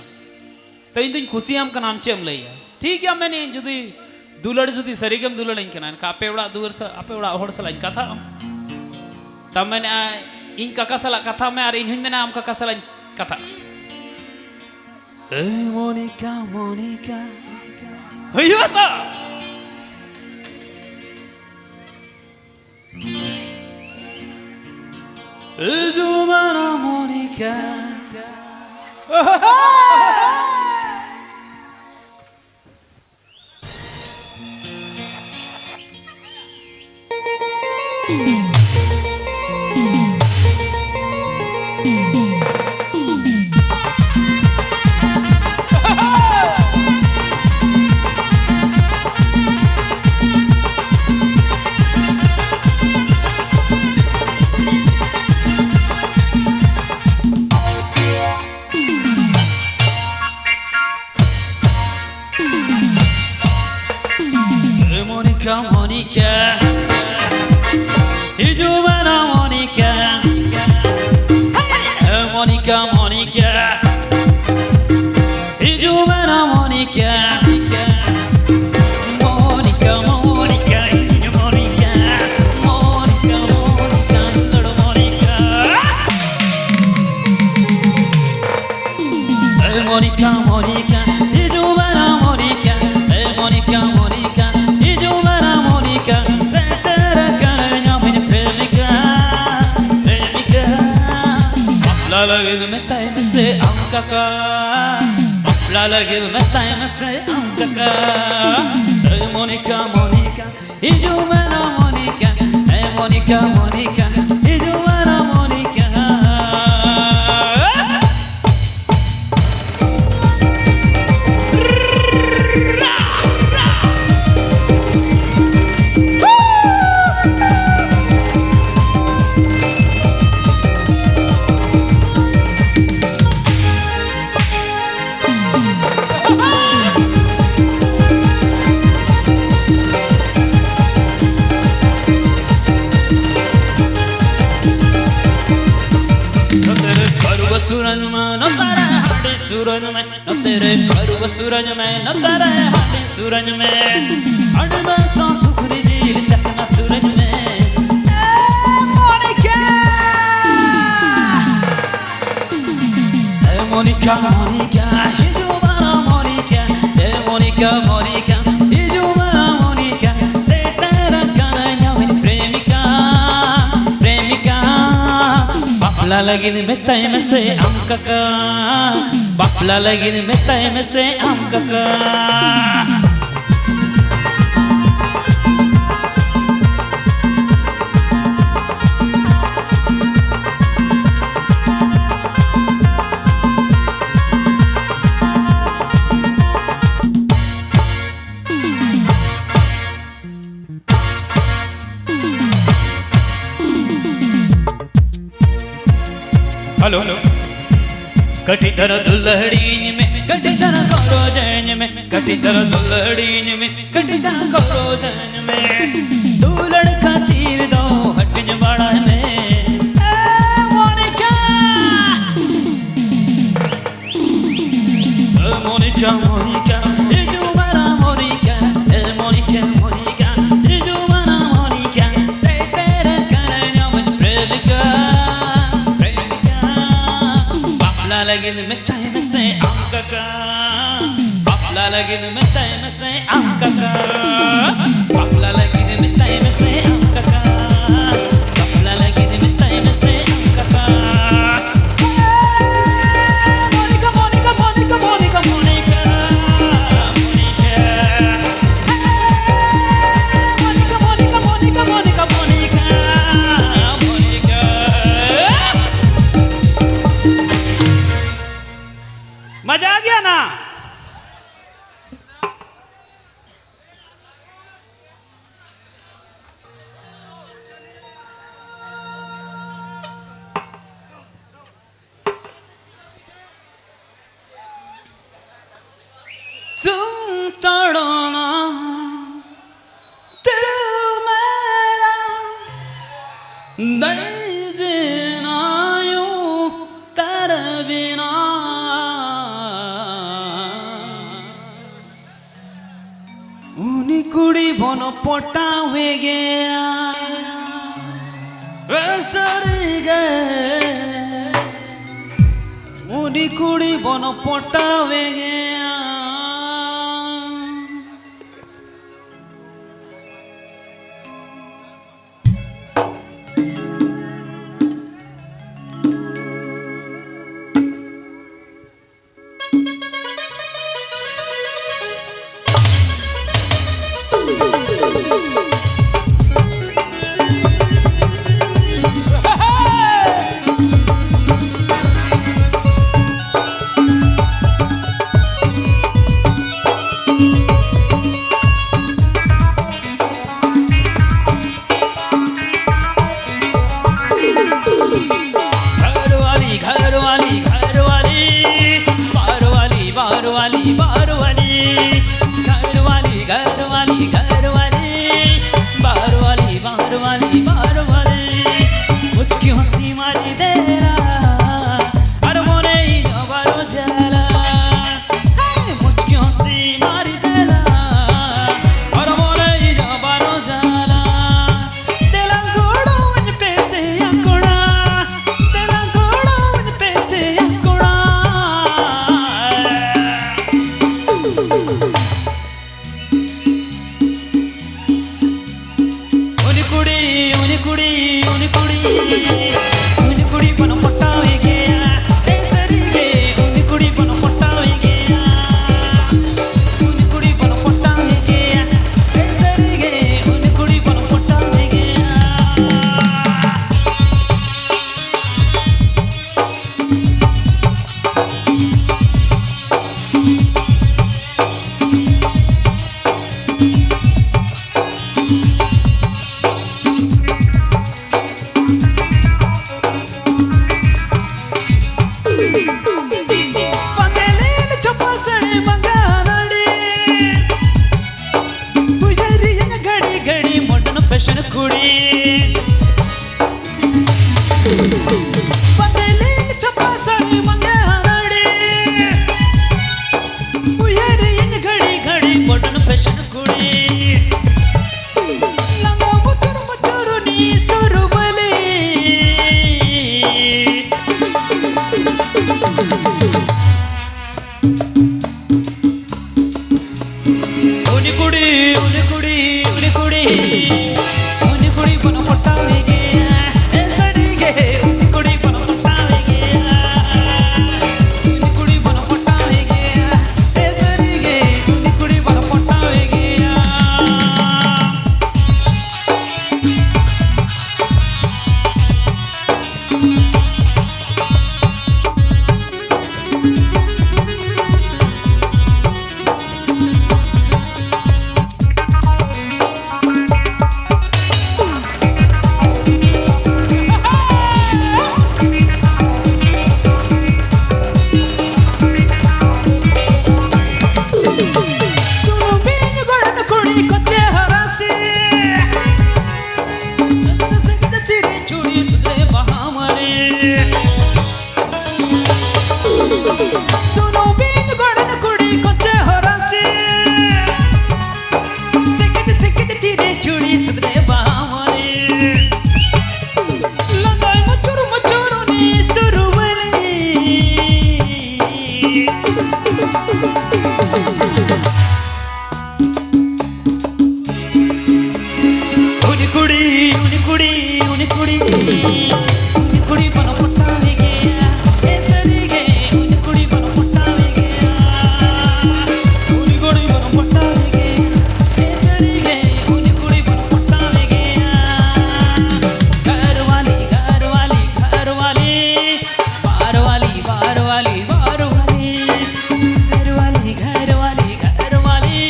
ᱛᱚ ᱤᱧ ᱫᱩᱧ ᱠᱩᱥᱤᱭᱟᱢ ᱠᱟᱱᱟ, ᱟᱢ ᱪᱮᱫ ᱮᱢ ᱞᱟᱹᱭᱟ?" "ᱴᱷᱤᱠ ᱜᱮᱭᱟ, ᱢᱮᱱᱮᱫ ᱡᱩᱫᱤ ᱫᱩᱞᱟᱹᱲ, ᱡᱩᱫᱤ ᱥᱟᱹᱨᱤᱜᱮᱢ ᱫᱩᱞᱟᱹᱲᱟᱹᱧ ᱠᱟᱱᱟ, ᱮᱱᱠᱷᱟᱱ ᱟᱯᱮ ᱚᱲᱟᱜ ᱫᱩᱣᱟᱹᱨ ᱥᱟ-, ᱟᱯᱮ ᱚᱲᱟᱜ ᱦᱚᱲ ᱥᱟᱞᱟᱜ ᱤᱧ ᱠᱟᱛᱷᱟᱜᱼᱟ᱾" ᱛᱟ ᱢᱮᱱᱮᱫᱼᱟᱭ, "ᱤᱧ ᱠᱟᱠᱟ ᱥᱟᱞᱟᱜ ᱠᱟᱛᱷᱟᱜ ᱢᱮ ᱟᱨ ᱤᱧ ᱦᱚᱧ ᱢᱮᱱᱟ ᱟᱢ ᱠᱟᱠᱟ ᱥᱟᱞᱟᱜ ᱤᱧ ᱠᱟᱛᱷᱟᱜᱼᱟ᱾" ᱮ ᱢᱚᱱᱤᱠᱟ, ᱢᱚᱱᱤᱠᱟ, ᱦᱩᱭᱩᱜᱼᱟ ᱛᱚ᱾ ᱦᱤᱡᱩᱜ ᱢᱮ ᱱᱟ Monika. Monica, Monica. Hijumana Monica. Monica, Monica. Hijumana Monica. Monica, Monica, Monica. Monica, Monica, Monica. Monika, Monika, ᱦᱤᱡᱩᱜ ᱢᱮ ᱱᱟ ᱢᱚᱱᱤᱠᱟ᱾ ᱮ ᱢᱚᱱᱤᱠᱟ, ᱢᱚᱱᱤᱠᱟ, ᱦᱤᱡᱩᱜ ᱢᱮ ᱱᱟ ᱢᱚᱱᱤᱠᱟ᱾ ᱥᱮᱴᱮᱨ ᱟᱠᱟᱱᱟᱹᱧ ᱟᱢᱤᱡ ᱯᱨᱮᱢᱤᱠᱟ, ᱯᱨᱮᱢᱤᱠᱟ᱾ ᱵᱟᱯᱞᱟ ᱞᱟᱹᱜᱤᱫ ᱢᱮᱛᱟᱭ ᱢᱮᱥᱮ ᱟᱢ ᱠᱟᱠᱟ, ᱵᱟᱯᱞᱟ ᱞᱟᱹᱜᱤᱫ ᱢᱮᱛᱟᱭ ᱢᱮᱥᱮ ᱟᱢ ᱠᱟᱠᱟ᱾ ᱮ ᱢᱚᱱᱤᱠᱟ, ᱢᱚᱱᱤᱠᱟ, ᱦᱤᱡᱩᱜ ᱢᱮ ᱱᱟ ᱢᱚᱱᱤᱠᱟ, ᱮ ᱢᱚᱱᱤᱠᱟ, ᱢᱚᱱᱤᱠᱟ, ᱦᱤᱡᱩᱜ ᱢᱮ ᱱᱟ ᱢᱚᱱᱤᱠᱟ᱾ ᱱᱚᱛᱮ ᱨᱮ ᱯᱟᱹᱨᱣᱟᱹ ᱥᱩᱨᱟᱹᱧ ᱢᱮ, ᱱᱚᱛᱮ ᱨᱮ ᱦᱟᱺᱰᱤ ᱥᱩᱨᱟᱹᱧ ᱢᱮ, ᱱᱚᱛᱮ ᱨᱮ ᱯᱟᱹᱨᱣᱟᱹ ᱥᱩᱨᱟᱹᱧ ᱢᱮ, ᱱᱚᱛᱮ ᱨᱮ ᱦᱟᱺᱰᱤ ᱥᱩᱨᱟᱹᱧ ᱢᱮ, ᱦᱟᱺᱰᱤ ᱢᱮᱥᱟ ᱥᱩᱠᱨᱤ ᱡᱤᱞ ᱪᱟᱠᱷᱱᱟ ᱥᱩᱨᱟᱹᱧ ᱢᱮ᱾ ᱮ ᱢᱚᱱᱤᱠᱟ! ᱮ ᱢᱚᱱᱤᱠᱟ, ᱢᱚᱱᱤᱠᱟ, ᱦᱤᱡᱩᱜ ᱢᱮ ᱱᱟ ᱢᱚᱱᱤᱠᱟ᱾ ᱮ ᱢᱚᱱᱤᱠᱟ, ᱢᱚᱱᱤᱠᱟ, ᱦᱤᱡᱩᱜ ᱢᱮ ᱱᱟ ᱢᱚᱱᱤᱠᱟ᱾ ᱥᱮᱴᱮᱨ ᱟᱠᱟᱱᱟᱹᱧ ᱟᱢᱤᱡ ᱯᱨᱮᱢᱤᱠᱟ, ᱯᱨᱮᱢᱤᱠᱟ᱾ ᱵᱟᱯᱞᱟ ᱞᱟᱹᱜᱤᱫ ᱢᱮᱛᱟᱭ ᱢᱮᱥᱮ ᱟᱢ ᱠᱟᱠᱟ, ᱵᱟᱯᱞᱟ ᱞᱟᱹᱜᱤᱫ ᱢᱮᱛᱟᱭ ᱢᱮᱥᱮ ᱟᱢ ᱠᱟᱠᱟ᱾ ᱦᱮᱞᱳ᱾ ᱠᱟᱹᱴᱤᱡ ᱫᱷᱟᱨᱟ ᱫᱩᱞᱟᱹᱲᱤᱧ ᱢᱮ, ᱠᱟᱹᱴᱤᱡ ᱫᱷᱟᱨᱟ ᱜᱚᱨᱚᱡᱟᱹᱧ ᱢᱮ, ᱠᱟᱹᱴᱤᱡ ᱫᱷᱟᱨᱟ ᱫᱩᱞᱟᱹᱲᱤᱧ ᱢᱮ, ᱠᱟᱹᱴᱤᱡ ᱫᱷᱟᱨᱟ ᱜᱚᱨᱚᱡᱟᱹᱧ ᱢᱮ᱾ ᱫᱩᱞᱟᱹᱲ ᱠᱷᱟᱹᱛᱤᱨ ᱫᱚ ᱦᱟᱹᱴᱤᱧ ᱵᱟᱲᱟᱭ ᱢᱮ᱾ ᱮ ᱢᱚᱱᱤᱠᱟ! ᱮ ᱢᱚᱱᱤᱠᱟ, ᱢᱚᱱᱤᱠᱟ, ᱦᱤᱡᱩᱜ ᱢᱮ ᱱᱟ ᱢᱚᱱᱤᱠᱟ᱾ ᱮ ᱢᱚᱱᱤᱠᱟ, ᱢᱚᱱᱤᱠᱟ, ᱦᱤᱡᱩᱜ ᱢᱮ ᱱᱟ ᱢᱚᱱᱤᱠᱟ᱾ ᱥᱮᱴᱮᱨ ᱟᱠᱟᱱᱟᱹᱧ ᱟᱢᱤᱡ ᱯᱨᱮᱢᱤᱠᱟ, ᱯᱨᱮᱢᱤᱠᱟ᱾ ᱵᱟᱯᱞᱟ ᱞᱟᱹᱜᱤᱫ ᱢᱮᱛᱟᱭ ᱢᱮᱥᱮ ᱟᱢ ᱠᱟᱠᱟ, ᱵᱟᱯᱞᱟ ᱞᱟᱹᱜᱤᱫ ᱢᱮᱛᱟᱭ ᱢᱮᱥᱮ ᱟᱢ ᱟᱢ ᱠᱟᱠᱟ, ᱵᱟᱯᱞᱟ ᱞᱟᱹᱜᱤᱫ ᱢᱮᱛᱟᱭ ᱢᱮᱥᱮ ᱟᱢ ᱠᱟᱠᱟ, ᱵᱟᱯᱞᱟ ᱞᱟᱹᱜᱤᱫ ᱢᱮᱛᱟᱭ ᱢᱮᱥᱮ ᱟᱢ ᱠᱟᱠᱟ᱾ ᱢᱚᱱᱤᱠᱟ, ᱢᱚᱱᱤᱠᱟ, ᱢᱚᱱᱤᱠᱟ, ᱢᱚᱱᱤᱠᱟ, ᱢᱚᱱᱤᱠᱟ, ᱢᱚᱱᱤᱠᱟ᱾ ᱢᱚᱱᱤᱠᱟ, ᱢᱚᱱᱤᱠᱟ, ᱢᱚᱱᱤᱠᱟ, ᱢᱚᱱᱤᱠᱟ, ᱢᱚᱱᱤᱠᱟ, ᱢᱚᱱᱤᱠᱟ᱾ मजा आ गया ना? तुम तड़ना दिल मेरा, नहीं जीना यूं तेरे बिना। ᱩᱱᱤ ᱠᱩᱲᱤ ᱵᱚᱱ ᱯᱚᱴᱟᱣᱮ ᱜᱮᱭᱟ᱾ ᱮ ᱥᱟᱹᱨᱤ ᱜᱮ, ᱩᱱᱤ ᱠᱩᱲᱤ ᱵᱚᱱ ᱯᱚᱴᱟᱣᱮ ᱜᱮᱭᱟ᱾ घरवाली, घरवाली, घरवाली, बाहरवाली, बाहरवाली, बाहरवाली, घरवाली, घरवाली, घरवाली, बाहरवाली, बाहरवाली, बाहरवाली, मुझकी हंसी मारी देरा, अरे मोरे ही ना बारो जला। मुझकी हंसी मारी देला, और मोरे ही ना बारो जला। तेला गोड़ो वन पे से अंकुड़ा, तेला गोड़ो वन पे से अंकुड़ा। ᱥᱩᱱᱩᱢᱤᱧ ᱜᱚᱲᱚᱱ ᱠᱩᱲᱤ ᱠᱚᱪᱮ ᱦᱚᱨᱟᱥᱤ᱾ ᱥᱮᱠᱮᱫ ᱥᱮᱠᱮᱫ ᱛᱤᱨᱮ ᱪᱩᱲᱤ ᱥᱩᱫᱽᱨᱮ ᱵᱟᱦᱟ ᱢᱟᱹᱞᱤ᱾ ᱞᱟᱸᱫᱟᱭ ᱢᱩᱪᱩᱨ ᱢᱩᱪᱩᱨ ᱩᱱᱤ ᱥᱩᱨᱩᱣᱟᱹᱞᱤ᱾ ᱩᱱᱤ ᱠᱩᱲᱤ, ᱩᱱᱤ ᱠᱩᱲᱤ, ᱩᱱᱤ ᱠᱩᱲᱤ, ᱩᱱᱤ ᱠᱩᱲᱤ ᱵᱚᱱ ᱯᱚᱴᱟᱣᱮ ᱜᱮᱭᱟ᱾ ᱮ ᱥᱟᱹᱨᱤ ᱜᱮ, ᱩᱱᱤ ᱠᱩᱲᱤ ᱵᱚᱱ ᱯᱚᱴᱟᱣᱮ ᱜᱮᱭᱟ᱾ ᱩᱱᱤ ᱠᱩᱲᱤ ᱵᱚᱱ ᱯᱚᱴᱟᱣᱮ ᱜᱮᱭᱟ᱾ ᱮ ᱥᱟᱹᱨᱤ ᱜᱮ, ᱩᱱᱤ ᱠᱩᱲᱤ ᱵᱚᱱ ᱯᱚᱴᱟᱣᱮ ᱜᱮᱭᱟ᱾ ᱜᱷᱟᱨᱣᱟᱞᱤ, ᱜᱷᱟᱨᱣᱟᱞᱤ, ᱜᱷᱟᱨᱣᱟᱞᱤ, ᱵᱟᱨᱣᱟᱞᱤ, ᱵᱟᱨᱣᱟᱞᱤ, ᱵᱟᱨᱣᱟᱞᱤ, ᱜᱷᱟᱨᱣᱟᱞᱤ, ᱜᱷᱟᱨᱣᱟᱞᱤ, ᱜᱷᱟᱨᱣᱟᱞᱤ,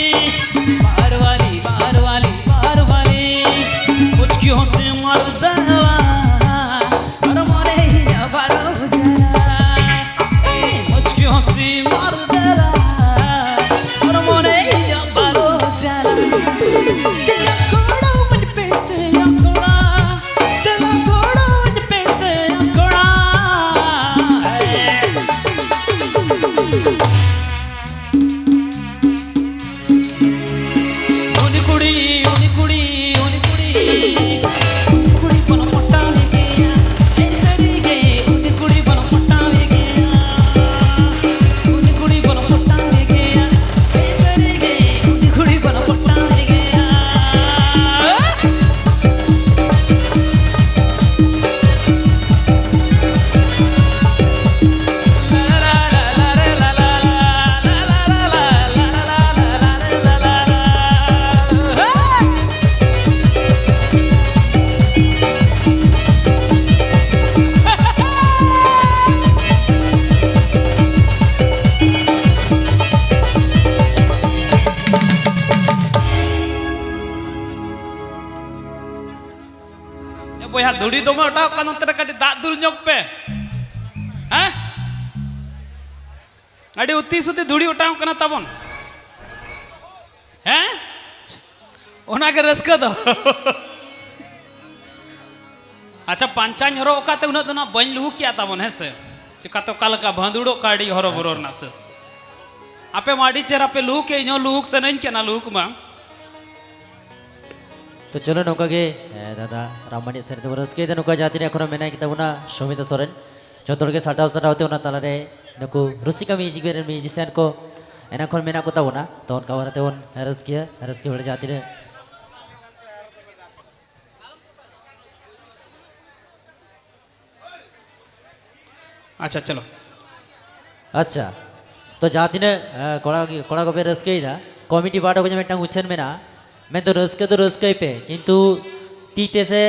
ᱵᱟᱨᱣᱟᱞᱤ, ᱵᱟᱨᱣᱟᱞᱤ, ᱵᱟᱨᱣᱟᱞᱤ, ᱢᱩᱪᱠᱤ ᱦᱚᱸᱥᱮ ᱢᱟᱨᱫᱟᱣᱟ, ᱟᱨ ᱢᱚᱱᱮ ᱤᱧᱟᱹᱜ ᱵᱟᱨᱚ ᱡᱟᱞᱟ᱾ ᱢᱩᱪᱠᱤ ᱦᱚᱸᱥᱮ ᱢᱟᱨᱫᱟᱣᱟ, ᱟᱨ ᱢᱚᱱᱮ ᱤᱧᱟᱹᱜ ᱵᱟᱨᱚ ᱡᱟᱞᱟ᱾ ᱫᱮᱞᱟ ᱜᱚᱲᱚᱣᱟᱹᱧ ᱯᱮᱥᱮ ᱭᱟ ᱠᱚᱲᱟ, ᱫᱮᱞᱟ ᱜᱚᱲᱚᱣᱟᱹᱧ ᱯᱮᱥᱮ ᱭᱟ ᱠᱚᱲᱟ᱾ ᱩᱱᱤ ᱠᱩᱲᱤ, ᱩᱱᱤ ᱠᱩᱲᱤ, ᱩᱱᱤ ᱠᱩᱲᱤ, ᱩᱱᱤ ᱠᱩᱲᱤ ᱵᱚᱱ ᱯᱚᱴᱟᱣᱮ ᱜᱮᱭᱟ᱾ ᱮ ᱥᱟᱹᱨᱤ ᱜᱮ, ᱩᱱᱤ ᱠᱩᱲᱤ ᱵᱚᱱ ᱯᱚᱴᱟᱣᱮ ᱜᱮᱭᱟ᱾ ᱩᱱᱤ ᱠᱩᱲᱤ ᱵᱚᱱ ᱯᱚᱴᱟᱣᱮ ᱜᱮᱭᱟ᱾ ᱮ ᱥᱟᱹᱨᱤ ᱜᱮ, ᱩᱱᱤ ᱠᱩᱲᱤ ᱵᱚᱱ ᱯᱚᱴᱟᱣᱮ ᱜᱮᱭᱟ᱾ ᱮ ᱵᱚᱭᱦᱟ, ᱫᱷᱩᱲᱤ ᱫᱚᱢᱮ ᱚᱴᱟᱣᱚᱜ ᱠᱟᱱᱟ, ᱚᱱᱛᱮ ᱨᱮ ᱠᱟᱹᱴᱤᱡ ᱫᱟᱜ ᱫᱩᱞ ᱧᱚᱜ ᱯᱮ᱾ ᱦᱮᱸ? ᱟᱹᱰᱤ ᱩᱛᱤ ᱥᱩᱛᱤ ᱫᱷᱩᱲᱤ ᱚᱴᱟᱣᱚᱜ ᱠᱟᱱᱟ ᱛᱟᱵᱚᱱ᱾ ᱦᱮᱸ? ᱚᱱᱟᱜᱮ ᱨᱟᱹᱥᱠᱟᱹ ᱫᱚ᱾ ᱟᱪᱪᱷᱟ, ᱯᱟᱧᱪᱟᱧ ᱦᱚᱨᱚᱜ ᱟᱠᱟᱫ ᱛᱮ ᱩᱱᱟᱹᱜ ᱫᱚ ᱱᱟᱜ ᱵᱟᱹᱧ ᱞᱩᱦᱩᱠ ᱠᱮᱜᱼᱟ ᱛᱟᱵᱚᱱ, ᱦᱮᱸ ᱥᱮ? ᱪᱮᱠᱟᱛᱮ ᱚᱠᱟ ᱞᱮᱠᱟ ᱵᱷᱟᱸᱫᱩᱲᱚᱜ ᱠᱟᱹᱣᱰᱤ ᱦᱚᱨᱚ ᱵᱚᱨᱚ ᱨᱮᱱᱟᱜ ᱥᱮᱥ᱾ ᱟᱯᱮ ᱢᱟ ᱟᱹᱰᱤ ᱪᱮᱦᱨᱟ ᱯᱮ ᱞᱩᱦᱩᱠ ᱮ, ᱤᱧ ᱦᱚᱸ ᱞᱩᱦᱩᱠ ᱥᱟᱱᱟᱧ ᱠᱟᱱᱟ, ᱞᱩᱦᱩᱠ ᱢᱟ᱾ ᱛᱚ ᱪᱚᱞᱚ ᱱᱚᱝᱠᱟ ᱜᱮ, ᱮ, ᱫᱟᱫᱟ ᱨᱟᱢᱢᱟᱱᱤ ᱥᱮᱨᱮᱧ ᱛᱮᱵᱚᱱ ᱨᱟᱹᱥᱠᱟᱹᱭᱮᱫᱟ᱾ ᱱᱚᱝᱠᱟ ᱡᱟᱦᱟᱸ ᱛᱤᱱᱟᱹᱜ ᱮᱠᱷᱚᱱ ᱢᱮᱱᱟᱭ ᱛᱟᱵᱚᱱᱟ ᱥᱚᱢᱤᱛᱟ ᱥᱚᱨᱮᱱ, ᱡᱚᱛᱚ ᱦᱚᱲ ᱜᱮ ᱥᱟᱴᱟᱣ ᱥᱟᱴᱟᱣ ᱛᱮ ᱚᱱᱟ ᱛᱟᱞᱟᱨᱮ ᱱᱩᱠᱩ ᱨᱩᱥᱤᱠᱟ ᱢᱤᱭᱩᱡᱤᱠ ᱵᱮᱱᱰ ᱨᱮᱱ ᱢᱤᱭᱩᱡᱤᱥᱤᱭᱟᱱ ᱠᱚ ᱮᱱᱟ ᱠᱷᱚᱱ ᱢᱮᱱᱟᱜ ᱠᱚ ᱛᱟᱵᱚᱱᱟ᱾ ᱛᱚ ᱚᱱᱠᱟ ᱵᱟᱨᱮ ᱛᱮᱵᱚᱱ ᱨᱟᱹᱥᱠᱟᱹᱭᱟ, ᱨᱟᱹᱥᱠᱟᱹ ᱵᱮᱲᱟ ᱡᱟᱦᱟᱸ ᱛᱤᱱᱟᱹᱜ ᱟᱪᱪᱷᱟ, ᱪᱚᱞᱚ᱾ ᱟᱪᱪᱷᱟ, ᱛᱚ ᱡᱟᱦᱟᱸ ᱛᱤᱱᱟᱹᱜ, ᱮ, ᱠᱚᱲᱟ, ᱠᱚᱲᱟ ᱠᱚᱯᱮ ᱨᱟᱹᱥᱠᱟᱹᱭᱮᱫᱟ, ᱠᱚᱢᱤᱴᱤ ᱯᱟᱦᱴᱟ ᱠᱷᱚᱱ ᱢᱤᱫᱴᱟᱝ ᱩᱪᱷᱟᱹᱱ ᱢᱮᱱᱟᱜᱼᱟ, ᱢᱮᱱᱫᱚ ᱨᱟᱹᱥᱠᱟᱹ ᱫᱚ ᱨᱟᱹᱥᱠᱟᱹᱭ ᱯᱮ, ᱠᱤᱱᱛᱩ ᱛᱤ ᱛᱮ ᱥᱮ,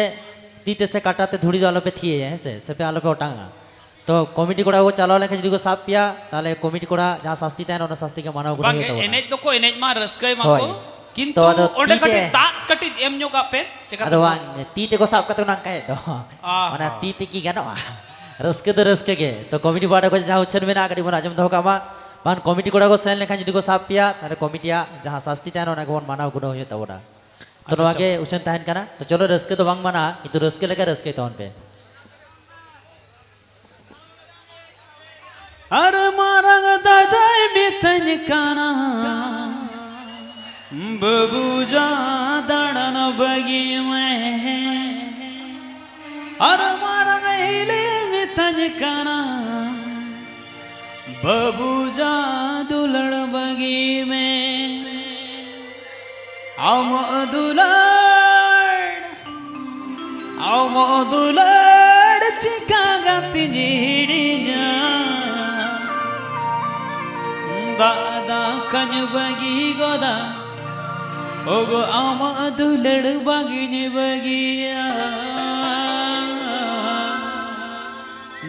ᱛᱤ ᱛᱮ ᱥᱮ ᱠᱟᱴᱟ ᱛᱮ ᱫᱷᱩᱲᱤ ᱫᱚ ᱟᱞᱚᱯᱮ ᱛᱷᱤᱭᱟᱹᱭᱟ, ᱦᱮᱸ ᱥᱮ, ᱥᱮᱯᱮ ᱟᱞᱚᱯᱮ ᱚᱴᱟᱝᱟ᱾ ᱛᱚ ᱠᱚᱢᱤᱴᱤ ᱠᱚᱲᱟ ᱠᱚ ᱪᱟᱞᱟᱣ ᱞᱮᱱᱠᱷᱟᱱ ᱡᱩᱫᱤ ᱠᱚ ᱥᱟᱵ ᱯᱮᱭᱟ, ᱛᱟᱦᱚᱞᱮ ᱠᱚᱢᱤᱴᱤ ᱠᱚᱲᱟ ᱡᱟᱦᱟᱸ ᱥᱟᱥᱛᱤ ᱛᱟᱦᱮᱱᱟ, ᱚᱱᱟ ᱥᱟᱥᱛᱤ ᱜᱮ ᱢᱟᱱᱟᱣ ᱜᱩᱱᱟᱹᱣ ᱵᱟᱝ, ᱦᱩᱭᱩᱜ ᱛᱟᱵᱚᱱᱟ᱾ ᱮᱱᱮᱡ ᱫᱚᱠᱚ ᱮᱱᱮᱡ ᱢᱟ, ᱨᱟᱹᱥᱠᱟᱹᱭ ᱢᱟᱠᱚ, ᱦᱳᱭ᱾ ᱠᱤᱱᱛᱩ ᱛᱚ ᱟᱫᱚ ᱚᱸᱰᱮ ᱛᱤ ᱠᱟᱹᱴᱤᱡ ᱛᱮ ᱫᱟᱜ ᱠᱟᱹᱴᱤᱡ ᱮᱢ ᱧᱚᱜᱟᱜ ᱯᱮ, ᱪᱮᱠᱟᱛᱮ ᱟᱫᱚ ᱵᱟᱝ? ᱵᱟᱝ, ᱛᱤ ᱛᱮᱠᱚ ᱥᱟᱵ ᱠᱟᱛᱮ ᱚᱱᱠᱟᱭᱮᱫ ᱫᱚ᱾ ᱚᱱᱟ ᱦᱚᱸ᱾ ᱛᱤ ᱛᱮ ᱠᱤ ᱜᱟᱱᱚᱜᱼᱟ? ᱨᱟᱹᱥᱠᱟᱹ ᱫᱚ ᱨᱟᱹᱥᱠᱟᱹ ᱜᱮ᱾ ᱛᱚ ᱠᱚᱢᱤᱴᱤ ᱯᱟᱦᱴᱟ ᱠᱷᱚᱱ ᱡᱟᱦᱟᱸ ᱩᱪᱷᱟᱹᱱ ᱢᱮᱱᱟᱜᱼᱟ, ᱠᱟᱹᱴᱤᱡ ᱵᱚᱱ ᱟᱸᱡᱚᱢ ᱫᱚᱦᱚ ᱠᱟᱜ ᱢᱟ᱾ ᱵᱟᱝ, ᱠᱚᱢᱤᱴᱤ ᱠᱚᱲᱟ ᱠᱚ ᱥᱮᱱ ᱞᱮᱱᱠᱷᱟᱱ ᱡᱩᱫᱤ ᱠᱚ ᱥᱟᱵ ᱯᱮᱭᱟ, ᱛᱟᱦᱚᱞᱮ ᱠᱚᱢᱤᱴᱤᱭᱟᱜ ᱡᱟᱦᱟᱸ ᱥᱟᱥᱛᱤ ᱛᱟᱦᱮᱱᱟ, ᱚᱱᱟ ᱜᱮᱵᱚᱱ ᱢᱟᱱᱟᱣ ᱜᱩᱱᱟᱹᱣ ᱦᱩᱭᱩᱜ ᱛᱟᱵᱚᱱᱟ᱾ ᱛᱚ ᱟᱪᱪᱷᱟ, ᱱᱚᱣᱟ ᱟᱪᱪᱷᱟ᱾ ᱜᱮ ᱩᱪᱷᱟᱹᱱ ᱛᱟᱦᱮᱱ ᱠᱟᱱᱟ᱾ ᱛᱚ ᱪᱚᱞᱚ, ᱨᱟᱹᱥᱠᱟᱹ ᱫᱚ ᱵᱟᱝ ᱢᱟᱱᱟ, ᱠᱤᱱᱛᱩ ᱨᱟᱹᱥᱠᱟᱹ ᱞᱮᱠᱟ ᱨᱟᱹᱥᱠᱟᱹᱭ ᱛᱟᱵᱚᱱ ᱯᱮ᱾ ᱟᱨ ᱢᱟᱨᱟᱝ ᱫᱟᱫᱟᱭ ᱢᱮᱛᱟᱹᱧ ᱠᱟᱱᱟ, "ᱵᱟᱹᱵᱩ ᱡᱟ ᱫᱟᱬᱟᱱ ᱵᱟᱹᱜᱤ ᱢᱮ᱾" ᱟᱨ ᱢᱟᱨᱟᱝ ᱦᱤᱞᱤ ᱢᱮᱛᱟᱹᱧ ᱠᱟᱱᱟ, "ᱵᱟᱹᱵᱩ ᱡᱟ ᱫᱩᱞᱟᱹᱲ ᱵᱟᱹᱜᱤ ᱢᱮ᱾" ᱟᱢᱟᱜ ᱫᱩᱞᱟᱹᱲ, ᱟᱢᱟᱜ ᱫᱩᱞᱟᱹᱲ ᱪᱤᱠᱟ ᱜᱟᱛᱮᱧ ᱦᱤᱲᱤᱧᱟ? ᱫᱟᱜ ᱫᱟᱠᱟᱧ ᱵᱟᱹᱜᱤ ᱜᱚᱫᱟ, ᱳᱜᱳ ᱟᱢᱟᱜ ᱫᱩᱞᱟᱹᱲ ᱵᱟᱝᱤᱧ ᱵᱟᱹᱜᱤᱭᱟ᱾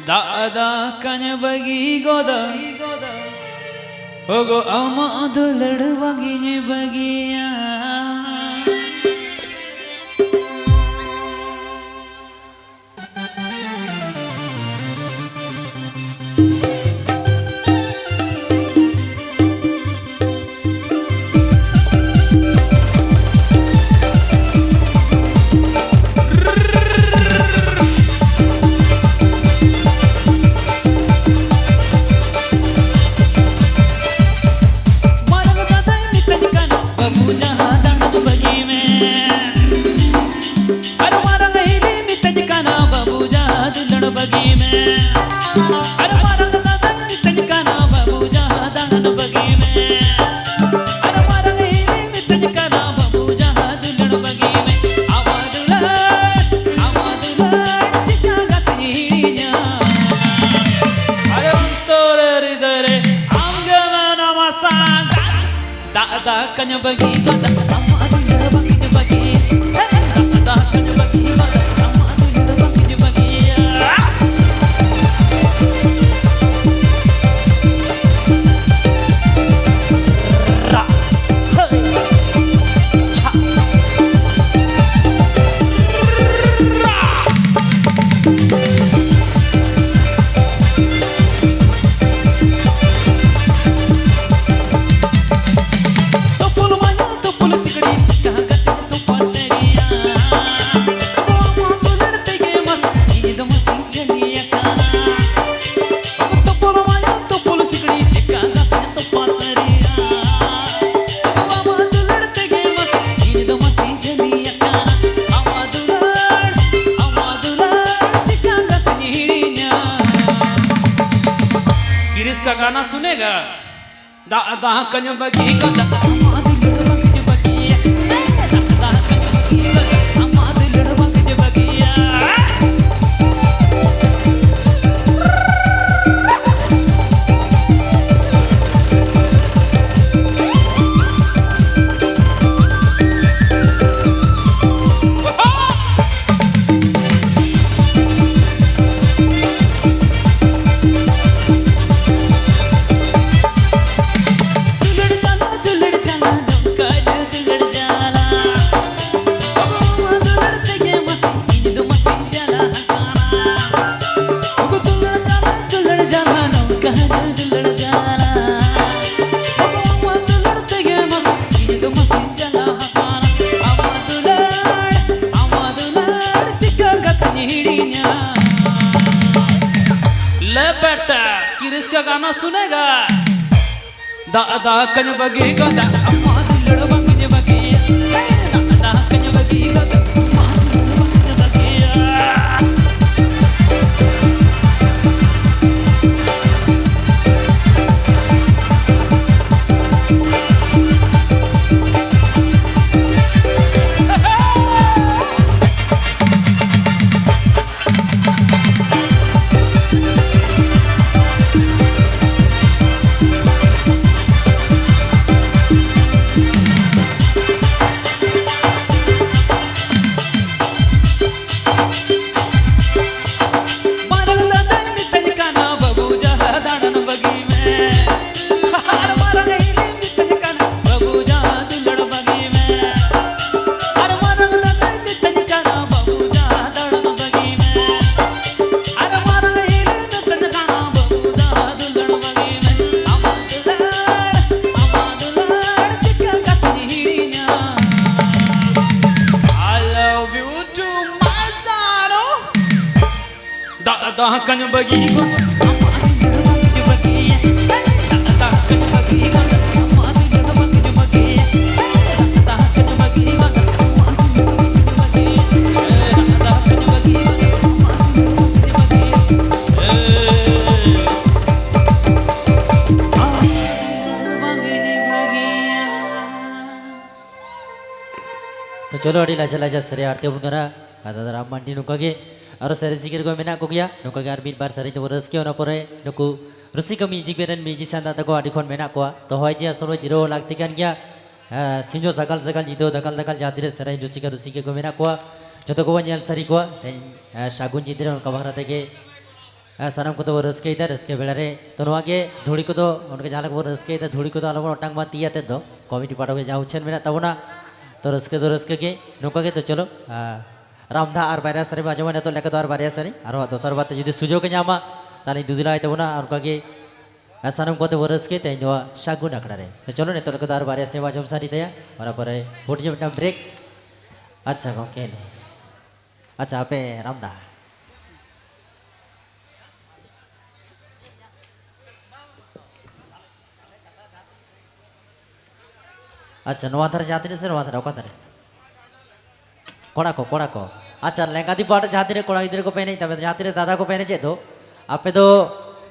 ᱫᱟᱜ ᱫᱟᱠᱟᱧ ᱵᱟᱹᱜᱤ ᱜᱚᱫᱟ, ᱳᱜᱳ ᱟᱢᱟᱜ ᱫᱩᱞᱟᱹᱲ ᱵᱟᱝᱤᱧ ᱵᱟᱹᱜᱤᱭᱟ᱾ ᱫᱟᱜ ᱫᱟᱜ ᱠᱟᱹᱧ ᱵᱟᱹᱜᱤ ᱜᱚᱫ ᱟᱢᱟᱜ ᱫᱩᱞᱟᱹᱲ ᱵᱟᱹᱜᱤᱧ ᱵᱟᱹᱜᱤ᱾ ᱫᱟᱜ ᱫᱟᱜ ᱠᱟᱹᱧ ᱵᱟᱹᱜᱤ ᱜᱚᱫ ᱟᱢᱟᱜ ᱫᱩᱞᱟᱹᱲ ᱵᱟᱹᱜᱤᱧ ᱵᱟᱹᱜᱤᱭᱟ᱾ ᱨᱟ, ᱦᱟᱹᱭ, ᱪᱷᱟ᱾ ᱛᱩᱯᱩᱞ ᱢᱟᱭᱟ, ᱛᱩᱯᱩᱞ ᱥᱤᱠᱲᱤ, ᱪᱤᱠᱟ ᱠᱟᱛᱮ ᱛᱩᱯᱟ ᱥᱟᱹᱨᱤᱭᱟ? ᱟᱢᱟᱜ ᱫᱩᱞᱟᱹᱲ ᱛᱮᱜᱮ ᱢᱟᱥᱮ ᱤᱧ ᱫᱚ ᱢᱟᱥᱮᱧ ᱡᱟᱹᱞᱤ ᱟᱠᱟᱱᱟ᱾ ᱛᱩᱯᱩᱞ ᱢᱟᱭᱟ, ᱛᱩᱯᱩᱞ ᱥᱤᱠᱲᱤ, ᱪᱤᱠᱟ ᱠᱟᱛᱮ ᱛᱩᱯᱟ ᱥᱟᱹᱨᱤᱭᱟ? ᱟᱢᱟᱜ ᱫᱩᱞᱟᱹᱲ ᱛᱮᱜᱮ ᱢᱟᱥᱮ ᱤᱧ ᱫᱚ ᱢᱟᱥᱮᱧ ᱡᱟᱹᱞᱤ ᱟᱠᱟᱱᱟ᱾ ᱟᱢᱟᱜ ᱫᱩᱞᱟᱹᱲ, ᱟᱢᱟᱜ ᱫᱩᱞᱟᱹᱲ, ᱪᱤᱠᱟ ᱠᱟᱛᱮᱧ ᱦᱤᱲᱤᱧᱟ? गिरीश का गाना सुनेगा? दादा कन बगी को दादा, अम्मा दिल बगी बगी, दादा कन बगी को दादा, अम्मा दिल बगी बगी। ᱫᱩᱞᱟᱹᱲ ᱡᱟᱞᱟ, ᱫᱩᱞᱟᱹᱲ ᱡᱟᱞᱟ, ᱱᱚᱝᱠᱟ ᱜᱮ ᱫᱩᱞᱟᱹᱲ ᱡᱟᱞᱟ᱾ ᱟᱵᱚ ᱢᱟ ᱫᱩᱞᱟᱹᱲ ᱛᱮᱜᱮ ᱢᱟᱥᱮ, ᱤᱧ ᱫᱚ ᱢᱟᱥᱮᱧ ᱡᱟᱞᱟ ᱟᱠᱟᱱᱟ᱾ ᱟᱵᱚ ᱫᱩᱞᱟᱹᱲ ᱡᱟᱞᱟ, ᱫᱩᱞᱟᱹᱲ ᱡᱟᱞᱟ, ᱱᱚᱝᱠᱟ ᱜᱮ ᱫᱩᱞᱟᱹᱲ ᱡᱟᱞᱟ᱾ ᱟᱵᱚ ᱢᱟ ᱫᱩᱞᱟᱹᱲ ᱛᱮᱜᱮ ᱢᱟᱥᱮ, ᱤᱧ ᱫᱚ ᱢᱟᱥᱮᱧ ᱡᱟᱞᱟ ᱟᱠᱟᱱᱟ᱾ ᱟᱢᱟᱜ ᱫᱩᱞᱟᱹᱲ, ᱟᱢᱟᱜ ᱫᱩᱞᱟᱹᱲ, ᱪᱤᱠᱟᱹ ᱠᱟᱛᱮᱧ ᱦᱤᱲᱤᱧᱟ? ले बेटा, गिरीश का गाना सुनेगा? दादा कन बगी को दादा, अम्मा दुलड़ बगी बगी। दादा कन बगी को दादा, अम्मा दुलड़ बगी बगी। Akan bagi ikut. Akan bagi ikut. ᱛᱚ ᱪᱚᱞᱚ, ᱟᱹᱰᱤ ᱞᱟᱡᱟ ᱞᱟᱡᱟ ᱥᱟᱹᱨᱤ ᱟᱨ ᱛᱮᱵᱚᱱ ᱠᱟᱱᱟ᱾ ᱟᱨ ᱫᱟᱫᱟ ᱨᱟᱢ ᱢᱟᱱᱰᱤ ᱱᱚᱝᱠᱟ ᱜᱮ ᱟᱨᱚ ᱥᱮᱨᱮᱧ ᱥᱤᱝᱜᱟᱨ ᱠᱚ ᱢᱮᱱᱟᱜ ᱠᱚᱜᱮᱭᱟ, ᱱᱚᱝᱠᱟ ᱜᱮ ᱟᱨ ᱢᱤᱫ ᱵᱟᱨ ᱥᱮᱨᱮᱧ ᱛᱮᱵᱚᱱ ᱨᱟᱹᱥᱠᱟᱹᱭᱟ᱾ ᱚᱱᱟ ᱯᱚᱨᱮ ᱱᱩᱠᱩ ᱨᱩᱥᱤᱠᱟ ᱢᱤᱭᱩᱡᱤᱠ ᱵᱮᱱᱰ ᱨᱮᱱ ᱢᱤᱭᱩᱡᱤᱥᱤᱭᱟᱱ ᱫᱟᱫᱟ ᱛᱟᱠᱚ ᱟᱹᱰᱤ ᱠᱷᱚᱱ ᱢᱮᱱᱟᱜ ᱠᱚᱣᱟ᱾ ᱛᱚ ᱦᱚᱭ ᱡᱮ ᱟᱥᱚᱞ ᱡᱤᱨᱟᱹᱣ ᱞᱟᱹᱠᱛᱤ ᱠᱟᱱ ᱜᱮᱭᱟ᱾ ᱦᱮᱸ, ᱥᱤᱧ ᱦᱚᱸ ᱥᱟᱜᱟᱞ ᱥᱟᱜᱟᱞ, ᱧᱤᱫᱟᱹ ᱦᱚᱸ ᱫᱟᱠᱟᱞ ᱫᱟᱠᱟᱞ, ᱡᱟᱦᱟᱸ ᱛᱤᱱᱟᱹᱜ ᱥᱮᱨᱮᱧ ᱨᱩᱥᱤᱠᱟ ᱨᱩᱥᱤᱠᱟ ᱠᱚ ᱢᱮᱱᱟᱜ ᱠᱚᱣᱟ, ᱡᱚᱛᱚ ᱠᱚᱵᱚᱱ ᱧᱮᱞ ᱥᱟᱹᱨᱤ ᱠᱚᱣᱟ᱾ ᱛᱮᱦᱮᱧ, ᱦᱮᱸ, ᱥᱟᱹᱜᱩᱱ ᱧᱤᱫᱟᱹ ᱨᱮ ᱚᱱᱠᱟ ᱵᱟᱠᱷᱨᱟ ᱛᱮᱜᱮ ᱟᱨ ᱥᱟᱱᱟᱢ ᱠᱚᱛᱮ ᱵᱚᱱ ᱨᱟᱹᱥᱠᱟᱹᱭᱮᱫᱟ ᱨᱟᱹᱥᱠᱟᱹ ᱵᱮᱲᱟ ᱨᱮ᱾ ᱛᱚ ᱱᱚᱣᱟ ᱜᱮ ᱫᱷᱩᱲᱤ ᱠᱚᱫᱚ ᱚᱱᱠᱟ ᱡᱟᱦᱟᱸ ᱞᱮᱠᱟ ᱵᱚᱱ ᱨᱟᱹᱥᱠᱟᱹᱭᱮᱫᱟ, ᱫᱷᱩᱲᱤ ᱠᱚᱫᱚ ᱟᱞᱚ ᱵᱚᱱ ᱚᱴᱟᱝ ᱢᱟ ᱛᱤ ᱟᱛᱮᱫ ᱫᱚ᱾ ᱠᱚᱢᱤᱴᱤ ᱯᱟᱦᱴᱟ ᱜᱮ ᱡᱟᱦᱟᱸ ᱩᱪᱷᱟᱹᱱ ᱢᱮᱱᱟᱜ ᱛᱟᱵᱚᱱᱟ, ᱛᱚ ᱨᱟᱹᱥᱠᱟᱹ ᱫᱚ ᱨᱟᱹᱥᱠᱟᱹ ᱜᱮ᱾ ᱱᱚᱝᱠᱟ ᱜᱮ ᱛᱚ ᱪᱚᱞᱚ, ᱟᱨ ᱨᱟᱢᱫᱟ ᱟᱨ ᱵᱟᱨᱭᱟ ᱥᱮᱨᱮᱧ ᱟᱸᱡᱚᱢᱟ ᱱᱤᱛᱚᱜ ᱞᱮᱠᱟ ᱫᱚ ᱟᱨ ᱵᱟᱨᱭᱟ ᱥᱮᱨᱮᱧ, ᱟᱨᱦᱚᱸ ᱫᱚᱥᱟᱨ ᱵᱟᱨ ᱛᱮ ᱡᱩᱫᱤ ᱥᱩᱡᱳᱜᱽ ᱮ ᱧᱟᱢᱟ, ᱛᱟᱦᱚᱞᱮ ᱫᱩᱫᱩᱞᱟᱭ ᱛᱟᱵᱚᱱᱟ᱾ ᱟᱨ ᱚᱱᱠᱟ ᱜᱮ ᱟᱨ ᱥᱟᱱᱟᱢ ᱠᱚᱛᱮ ᱵᱚᱱ ᱨᱟᱹᱥᱠᱟᱹᱭ ᱛᱮᱦᱮᱧ ᱱᱚᱣᱟ ᱥᱟᱹᱜᱩᱱ ᱟᱠᱷᱲᱟ ᱨᱮ᱾ ᱛᱚ ᱪᱚᱞᱚ ᱱᱤᱛᱚᱜ ᱞᱮᱠᱟ ᱫᱚ ᱟᱨ ᱵᱟᱨᱭᱟ ᱥᱮᱨᱮᱧ ᱟᱸᱡᱚᱢ ᱥᱟᱹᱨᱤ ᱛᱟᱭᱟ, ᱚᱱᱟ ᱯᱚᱨᱮ ᱦᱩᱰᱤᱧ ᱢᱤᱫᱴᱟᱝ ᱵᱨᱮᱠ᱾ ᱟᱪᱪᱷᱟ ᱜᱚᱢᱠᱮ, ᱟᱪᱪᱷᱟ ᱟᱯᱮ ᱨᱟᱢᱫᱟ᱾ ᱟᱪᱪᱷᱟ, ᱱᱚᱣᱟ ᱫᱷᱟᱨᱮ ᱡᱟᱦᱟᱸ ᱛᱤᱱᱟᱹᱜ ᱥᱮ ᱱᱚᱣᱟ ᱫᱷᱟᱨᱮ, ᱚᱠᱟ ᱫᱷᱟᱨᱮ? ᱠᱚᱲᱟ ᱠᱚ, ᱠᱚᱲᱟ ᱠᱚ᱾ ᱟᱪᱪᱷᱟ, ᱞᱮᱸᱜᱟ ᱛᱤ ᱯᱟᱦᱴᱟ ᱡᱟᱦᱟᱸ ᱛᱤᱱᱟᱹᱜ ᱠᱚᱲᱟ ᱜᱤᱫᱽᱨᱟᱹ ᱠᱚᱯᱮ ᱮᱱᱮᱡ ᱛᱟᱵᱮᱱ, ᱡᱟᱦᱟᱸ ᱛᱤᱱᱟᱹᱜ ᱫᱟᱫᱟ ᱠᱚᱯᱮ ᱮᱱᱮᱡᱮᱫ ᱫᱚ, ᱟᱯᱮ ᱫᱚ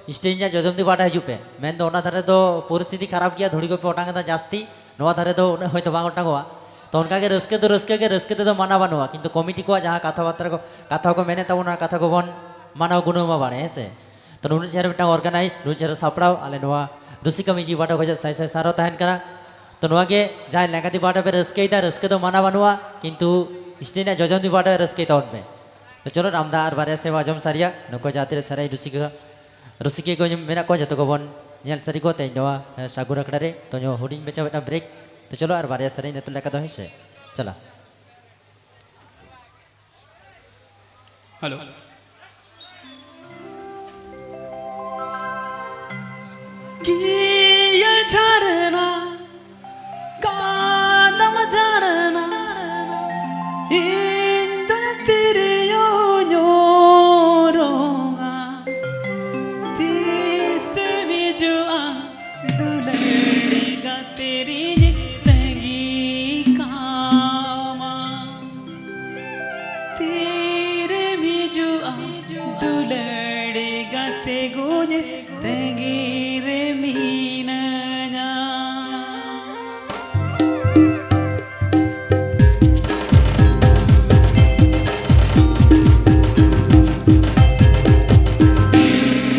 ᱥᱴᱮᱡᱽ ᱨᱮᱭᱟᱜ ᱡᱚᱡᱚᱢ ᱛᱤ ᱯᱟᱦᱴᱟ ᱦᱤᱡᱩᱜ ᱯᱮ᱾ ᱢᱮᱱᱫᱚ ᱚᱱᱟ ᱫᱷᱟᱨᱮ ᱫᱚ ᱯᱚᱨᱤᱥᱛᱷᱤᱛᱤ ᱠᱷᱟᱨᱟᱯ ᱜᱮᱭᱟ, ᱫᱷᱩᱲᱤ ᱠᱚᱯᱮ ᱚᱴᱟᱝ ᱮᱫᱟ ᱡᱟᱹᱥᱛᱤ, ᱱᱚᱣᱟ ᱫᱷᱟᱨᱮ ᱫᱚ ᱩᱱᱟᱹᱜ ᱦᱚᱭᱛᱳ ᱵᱟᱝ ᱚᱴᱟᱝᱚᱜᱼᱟ᱾ ᱛᱚ ᱚᱱᱠᱟᱜᱮ ᱨᱟᱹᱥᱠᱟᱹ ᱫᱚ ᱨᱟᱹᱥᱠᱟᱹ ᱜᱮ, ᱨᱟᱹᱥᱠᱟᱹ ᱛᱮᱫᱚ ᱢᱟᱱᱟ ᱵᱟᱹᱱᱩᱜᱼᱟ, ᱠᱤᱱᱛᱩ ᱠᱚᱢᱤᱴᱤ ᱠᱚᱣᱟᱜ ᱡᱟᱦᱟᱸ ᱠᱟᱛᱷᱟ ᱵᱟᱨᱛᱟ ᱠᱚ, ᱠᱟᱛᱷᱟ ᱠᱚ ᱢᱮᱱᱮᱫ ᱛᱟᱵᱚᱱᱟ, ᱚᱱᱟ ᱠᱟᱛᱷᱟ ᱠᱚᱵᱚᱱ ᱢᱟᱱᱟᱣ ᱜᱩᱱᱟᱹᱣ ᱢᱟ ᱵᱟᱲᱮ, ᱦᱮᱸ ᱥᱮ? ᱛᱚ ᱱᱩᱱᱟᱹᱜ ᱪᱮᱦᱨᱟ ᱢᱤᱫᱴᱟᱝ ᱚᱨᱜᱟᱱᱟᱭᱤᱡᱽ, ᱱᱩᱱᱟᱹᱜ ᱪᱮᱦᱨᱟ ᱥᱟᱯᱲᱟᱣ, ᱟᱞᱮ ᱱᱚᱣᱟ ᱨᱩᱥᱤᱠᱟ ᱢᱤᱭᱩᱡᱤᱠ ᱯᱟᱦᱴᱟ ᱠᱷᱚᱱᱟᱜ ᱥᱟᱭ ᱥᱟᱭ ᱥᱟᱨᱦᱟᱣ ᱛᱟᱦᱮᱱ ᱠᱟᱱᱟ᱾ ᱛᱚ ᱱᱚᱣᱟ ᱜᱮ ᱡᱟᱦᱟᱸᱭ ᱞᱮᱸᱜᱟ ᱛᱤ ᱯᱟᱦᱴᱟ ᱯᱮ ᱨᱟᱹᱥᱠᱟᱹᱭᱮᱫᱟ, ᱨᱟᱹᱥᱠᱟᱹ ᱫᱚ ᱢᱟᱱᱟ ᱵᱟᱹᱱᱩᱜᱼᱟ, ᱠᱤᱱᱛᱩ ᱥᱴᱮᱡᱽ ᱨᱮᱭᱟᱜ ᱡᱚᱡᱚᱢ ᱛᱤ ᱯᱟᱦᱴᱟ ᱯᱮ ᱨᱟᱹᱥᱠᱟᱹᱭ ᱛᱟᱵᱚᱱ ᱯᱮ᱾ ᱛᱚ ᱪᱚᱞᱚ ᱨᱟᱢᱫᱟ ᱟᱨ ᱵᱟᱨᱭᱟ ᱥᱮᱨᱮᱧ ᱟᱸᱡᱚᱢ ᱥᱟᱹᱨᱤᱭᱟ, ᱱᱩᱠᱩ ᱡᱟᱦᱟᱸ ᱛᱤᱱᱟᱹᱜ ᱥᱮᱨᱮᱧ ᱨᱩᱥᱤᱠᱟ, ᱨᱩᱥᱤᱠᱤᱭᱟᱹ ᱠᱚ ᱢᱮᱱᱟᱜ ᱠᱚᱣᱟ, ᱡᱚᱛᱚ ᱠᱚᱵᱚᱱ ᱧᱮᱞ ᱥᱟᱹᱨᱤ ᱠᱚᱣᱟ ᱛᱮᱦᱮᱧ ᱱᱚᱣᱟ, ᱦᱮᱸ, ᱥᱟᱹᱜᱩᱱ ᱟᱠᱷᱲᱟ ᱨᱮ᱾ ᱛᱚ ᱧᱚ ᱦᱩᱰᱤᱧ ᱢᱟᱪᱷᱟ ᱢᱤᱫᱴᱟᱝ ᱵᱨᱮᱠ᱾ ᱛᱚ ᱪᱚᱞᱚ ᱟᱨ ᱵᱟᱨᱭᱟ ᱥᱮᱨᱮᱧ ᱱᱤᱛᱚᱜ ᱞᱮᱠᱟ ᱫᱚ, ᱦᱮᱸ ᱥᱮ? ᱪᱟᱞᱟᱜ᱾ ᱦᱮᱞᱳ᱾ ᱠᱤᱭᱟᱹ ᱡᱷᱟᱨᱱᱟ, ᱠᱟᱫᱟᱢ ᱡᱷᱟᱨᱱᱟ, ᱤᱧ ᱫᱚᱧ ᱛᱤᱨᱭᱳ ᱧᱚᱨᱚᱝᱟ᱾ ᱥᱮᱨᱮᱧ ᱛᱟᱺᱜᱤ ᱠᱟᱢᱟ᱾ ᱛᱤᱨᱮᱢ ᱦᱤᱡᱩᱜᱼᱟ ᱫᱩᱞᱟᱹᱲ ᱜᱟᱛᱮ ᱜᱩᱧ ᱛᱟᱺᱜᱤ ᱨᱮ ᱢᱤᱱᱟᱹᱧᱟ᱾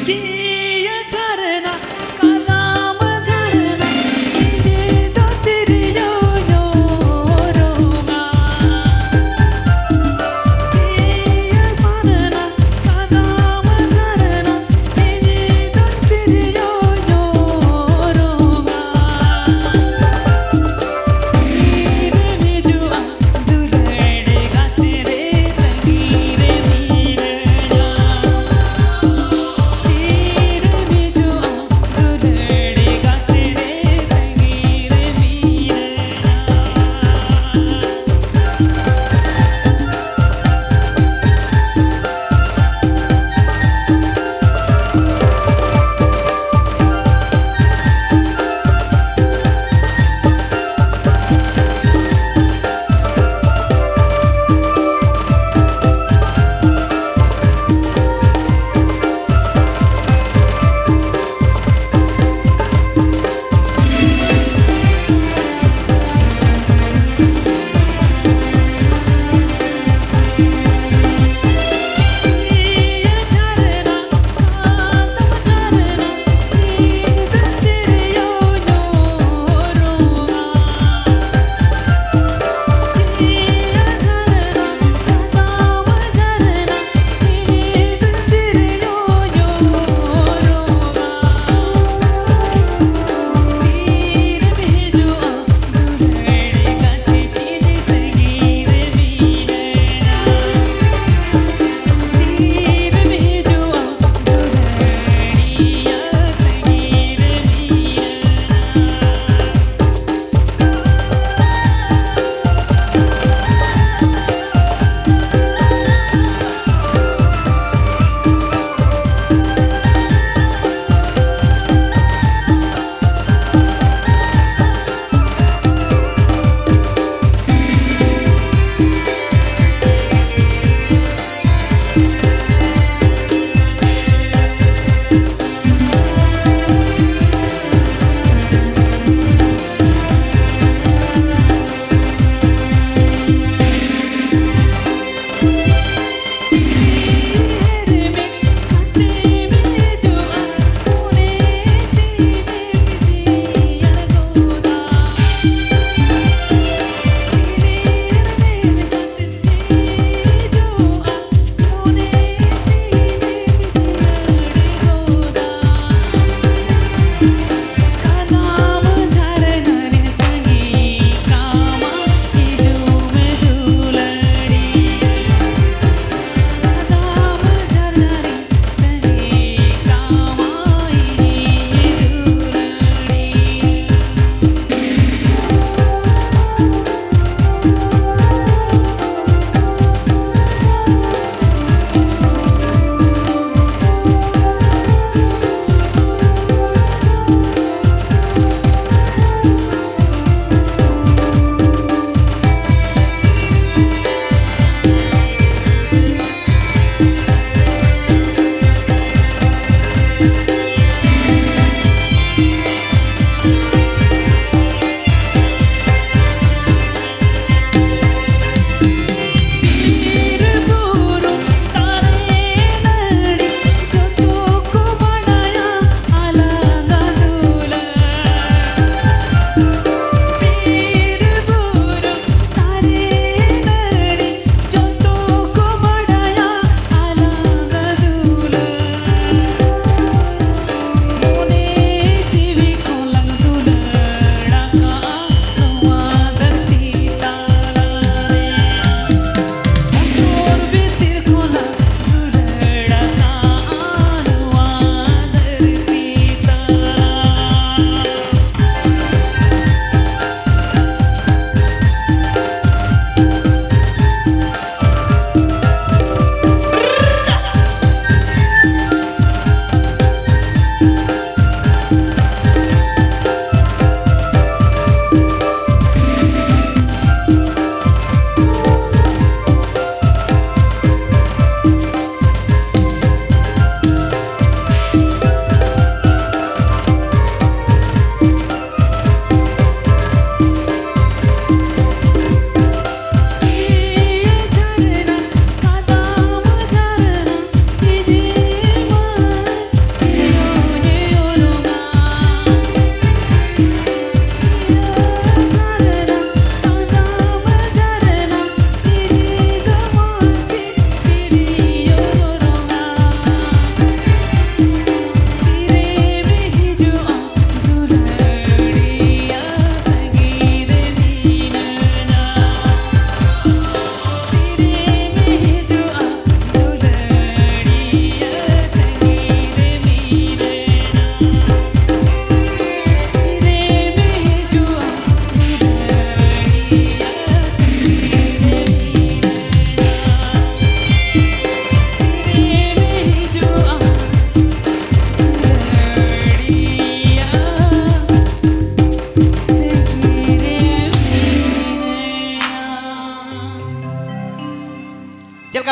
ᱠᱤᱭᱟᱹ ᱡᱷᱟᱨᱱᱟ ᱠᱟᱫᱟᱢ ᱡᱷᱟᱨᱱᱟ, ᱤᱧ ᱫᱚ ᱛᱤᱨᱭᱳ ᱧᱚᱨᱚᱢᱟ᱾ ᱠᱤᱭᱟᱹ ᱡᱷᱟᱨᱱᱟ ᱠᱟᱫᱟᱢ ᱡᱷᱟᱨᱱᱟ, ᱤᱧ ᱫᱚ ᱛᱤᱨᱭᱳ ᱧᱚᱨᱚᱢᱟ᱾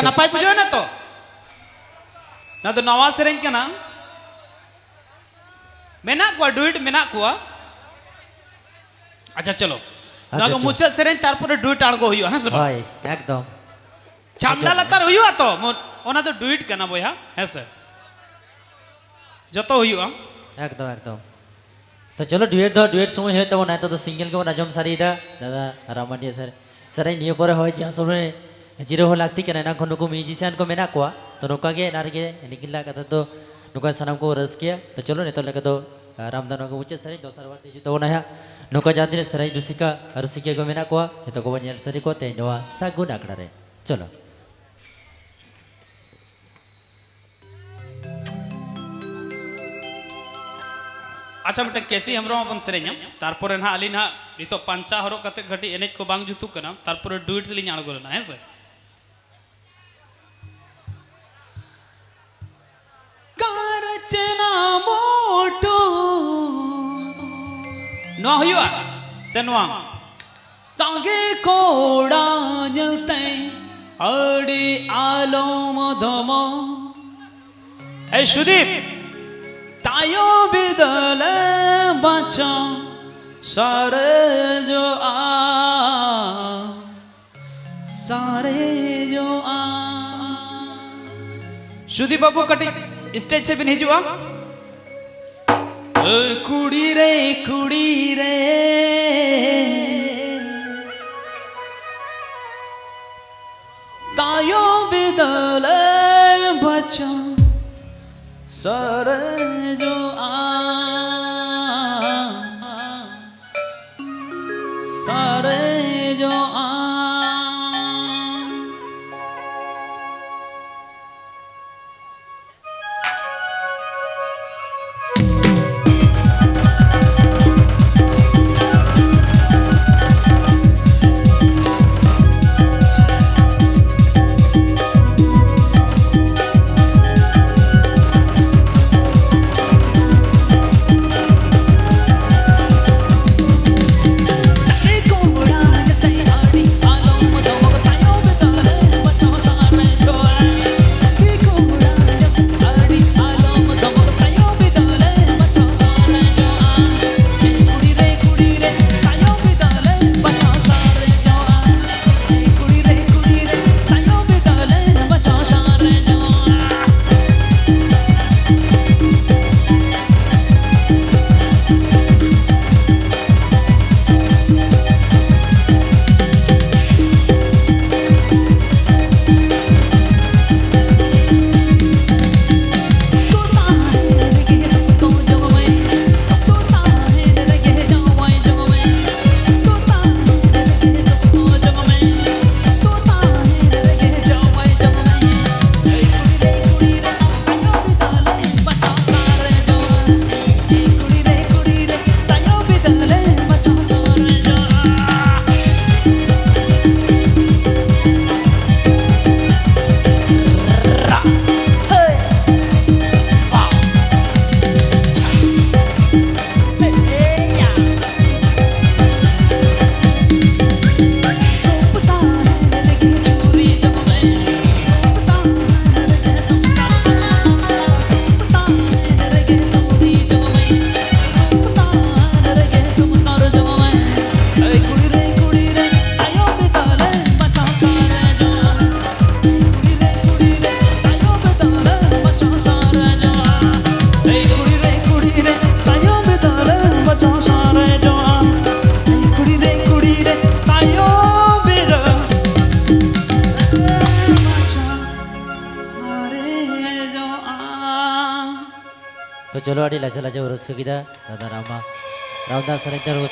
ᱱᱟᱯᱟᱭ ᱵᱩᱡᱷᱟᱹᱣ ᱮᱱᱟ ᱛᱚ? ᱱᱚᱣᱟ ᱫᱚ ᱱᱟᱣᱟ ᱥᱮᱨᱮᱧ ᱠᱟᱱᱟ᱾ ᱢᱮᱱᱟᱜ ᱠᱚᱣᱟ, ᱰᱩᱭᱮᱴ ᱢᱮᱱᱟᱜ ᱠᱚᱣᱟ᱾ ᱟᱪᱪᱷᱟ, ᱪᱚᱞᱚ᱾ ᱟᱪᱪᱷᱟ, ᱱᱚᱣᱟ ᱠᱚ ᱟᱪᱪᱷᱟ᱾ ᱢᱩᱪᱟᱹᱫ ᱥᱮᱨᱮᱧ, ᱛᱟᱨᱯᱚᱨᱮ ᱰᱩᱭᱮᱴ ᱟᱬᱜᱚ ᱦᱩᱭᱩᱜᱼᱟ, ᱦᱮᱸ ᱥᱮ ᱵᱟᱝ? ᱦᱳᱭ, ᱮᱠᱫᱚᱢ᱾ ᱪᱷᱟᱢᱰᱟ ᱟᱪᱪᱷᱟ᱾ ᱞᱟᱛᱟᱨ ᱦᱩᱭᱩᱜᱼᱟ ᱛᱚ, ᱢᱚ-, ᱚᱱᱟ ᱫᱚ ᱰᱩᱭᱮᱴ ᱠᱟᱱᱟ ᱵᱚᱭᱦᱟ, ᱦᱮᱸ ᱥᱮ? ᱡᱚᱛᱚ ᱦᱩᱭᱩᱜᱼᱟ᱾ ᱮᱠᱫᱚᱢ, ᱮᱠᱫᱚᱢ᱾ ᱛᱚ ᱪᱚᱞᱚ, ᱰᱩᱭᱮᱴ ᱫᱚ ᱰᱩᱭᱮᱴ ᱥᱚᱢᱚᱭ ᱦᱩᱭᱩᱜ ᱛᱟᱵᱚᱱᱟ, ᱱᱤᱛᱚᱜ ᱫᱚ ᱥᱤᱝᱜᱮᱞ ᱜᱮᱵᱚᱱ ᱟᱸᱡᱚᱢ ᱥᱟᱹᱨᱤᱭᱮᱫᱟ᱾ ᱫᱟᱫᱟ ᱨᱟᱢᱟᱱᱤᱭᱟ ᱥᱮᱨ-, ᱥᱮᱨᱮᱧ ᱱᱤᱭᱟᱹ ᱯᱚᱨᱮ ᱦᱚᱭ ᱡᱟᱦᱟᱸ ᱥᱚᱢᱚᱭ ᱡᱤᱨᱟᱹᱣ ᱦᱚᱸ ᱞᱟᱹᱠᱛᱤ ᱠᱟᱱᱟ, ᱮᱱᱟᱝ ᱠᱷᱚᱱ ᱱᱩᱠᱩ ᱢᱤᱭᱩᱡᱤᱥᱤᱭᱟᱱ ᱠᱚ ᱢᱮᱱᱟᱜ ᱠᱚᱣᱟ᱾ ᱛᱚ ᱱᱚᱝᱠᱟ ᱜᱮ ᱮᱱᱟᱝ ᱨᱮᱜᱮ ᱱᱤᱠᱤᱞ ᱫᱟ ᱠᱟᱛᱷᱟ ᱫᱚ ᱱᱚᱝᱠᱟ ᱥᱟᱱᱟᱢ ᱠᱚ ᱨᱟᱹᱥᱠᱟᱹᱭᱟ᱾ ᱛᱚ ᱪᱚᱞᱚ ᱱᱤᱛᱚᱜ ᱞᱮᱠᱟ ᱫᱚ, ᱟᱨ ᱟᱢ ᱫᱚ ᱱᱚᱣᱟ ᱠᱚ ᱢᱩᱪᱟᱹᱫ ᱥᱮᱨᱮᱧ, ᱫᱚᱥᱟᱨ ᱵᱟᱨ ᱛᱮ ᱦᱤᱡᱩᱜ ᱛᱟᱵᱚᱱᱟ ᱦᱟᱸᱜ᱾ ᱱᱚᱝᱠᱟ ᱡᱟᱦᱟᱸ ᱛᱤᱱᱟᱹᱜ ᱥᱮᱨᱮᱧ ᱨᱩᱥᱤᱠᱟ, ᱨᱩᱥᱤᱠᱤᱭᱟᱹ ᱠᱚ ᱢᱮᱱᱟᱜ ᱠᱚᱣᱟ, ᱡᱚᱛᱚ ᱠᱚᱵᱚᱱ ᱧᱮᱞ ᱥᱟᱹᱨᱤ ᱠᱚᱣᱟ ᱛᱮᱦᱮᱧ ᱱᱚᱣᱟ ᱥᱟᱹᱜᱩᱱ ᱟᱠᱷᱲᱟ ᱨᱮ᱾ ᱪᱚᱞᱚ᱾ ᱟᱪᱪᱷᱟ, ᱢᱤᱫᱴᱟᱝ ᱠᱮᱥᱤ ᱦᱮᱢᱵᱨᱚᱢ ᱟᱵᱚᱱ ᱥᱮᱨᱮᱧᱟ, ᱛᱟᱨᱯᱚᱨᱮ ᱱᱟᱦᱟᱜ ᱟᱹᱞᱤᱧ ᱱᱟᱦᱟᱜ ᱱᱤᱛᱚᱜ ᱯᱟᱧᱪᱟ ᱦᱚᱨᱚᱜ ᱠᱟᱛᱮ ᱠᱟᱹᱴᱤᱡ ᱮᱱᱮᱡ ᱠᱚ ᱵᱟᱝ ᱡᱩᱛᱩᱜ ᱠᱟᱱᱟ, ᱛᱟᱨᱯᱚᱨᱮ ᱰᱩᱭᱮᱴ ᱨᱮᱞᱤᱧ ᱟᱬᱜᱚ ᱞᱮᱱᱟ, ᱦᱮᱸ ᱥᱮ? ᱠᱟᱨᱪᱮᱱᱟ ᱢᱚᱴᱚ᱾ ᱱᱚᱣᱟ ᱦᱩᱭᱩᱜᱼᱟ ᱥᱮ ᱱᱚᱣᱟ? ᱥᱟᱸᱜᱮ ᱠᱚᱲᱟ ᱧᱮᱞᱛᱮ ᱟᱹᱰᱤ ᱟᱞᱚᱢ ᱫᱚᱢᱚ᱾ ᱮᱭ ᱥᱩᱫᱤᱯ, ᱛᱟᱭᱚᱢ ᱵᱤᱫᱟᱹᱞᱮ ᱵᱟᱪᱷᱟ ᱥᱟᱨᱮᱡᱚᱜᱼᱟ᱾ ᱥᱟᱨᱮᱡᱚᱜᱼᱟ᱾ ᱥᱩᱫᱤᱯ ᱵᱟᱹᱵᱩ, ᱠᱟᱹᱴᱤᱡ ᱥᱴᱮᱡ ᱥᱮᱫ ᱵᱤᱱ ᱦᱤᱡᱩᱜᱼᱟ᱾ ᱮ ᱠᱩᱲᱤ ᱨᱮ, ᱠᱩᱲᱤ ᱨᱮ, ᱛᱟᱭᱚᱢ ᱵᱤᱫᱟᱹᱞᱮ ᱵᱟᱪᱷᱟ ᱥᱟᱨᱮᱡᱚᱜᱼᱟ᱾ ᱥᱟᱨᱮᱡᱚᱜᱼᱟ᱾ ᱛᱚ ᱪᱚᱞᱚ, ᱟᱹᱰᱤ ᱞᱟᱡᱟ ᱞᱟᱡᱟ ᱵᱚ ᱨᱟᱹᱥᱠᱟᱹ ᱠᱮᱫᱟ ᱫᱟᱫᱟ ᱨᱟᱢᱟ, ᱨᱟᱢᱫᱟᱥ ᱥᱮᱨᱮᱧ ᱛᱮ ᱨᱩᱣᱟᱹ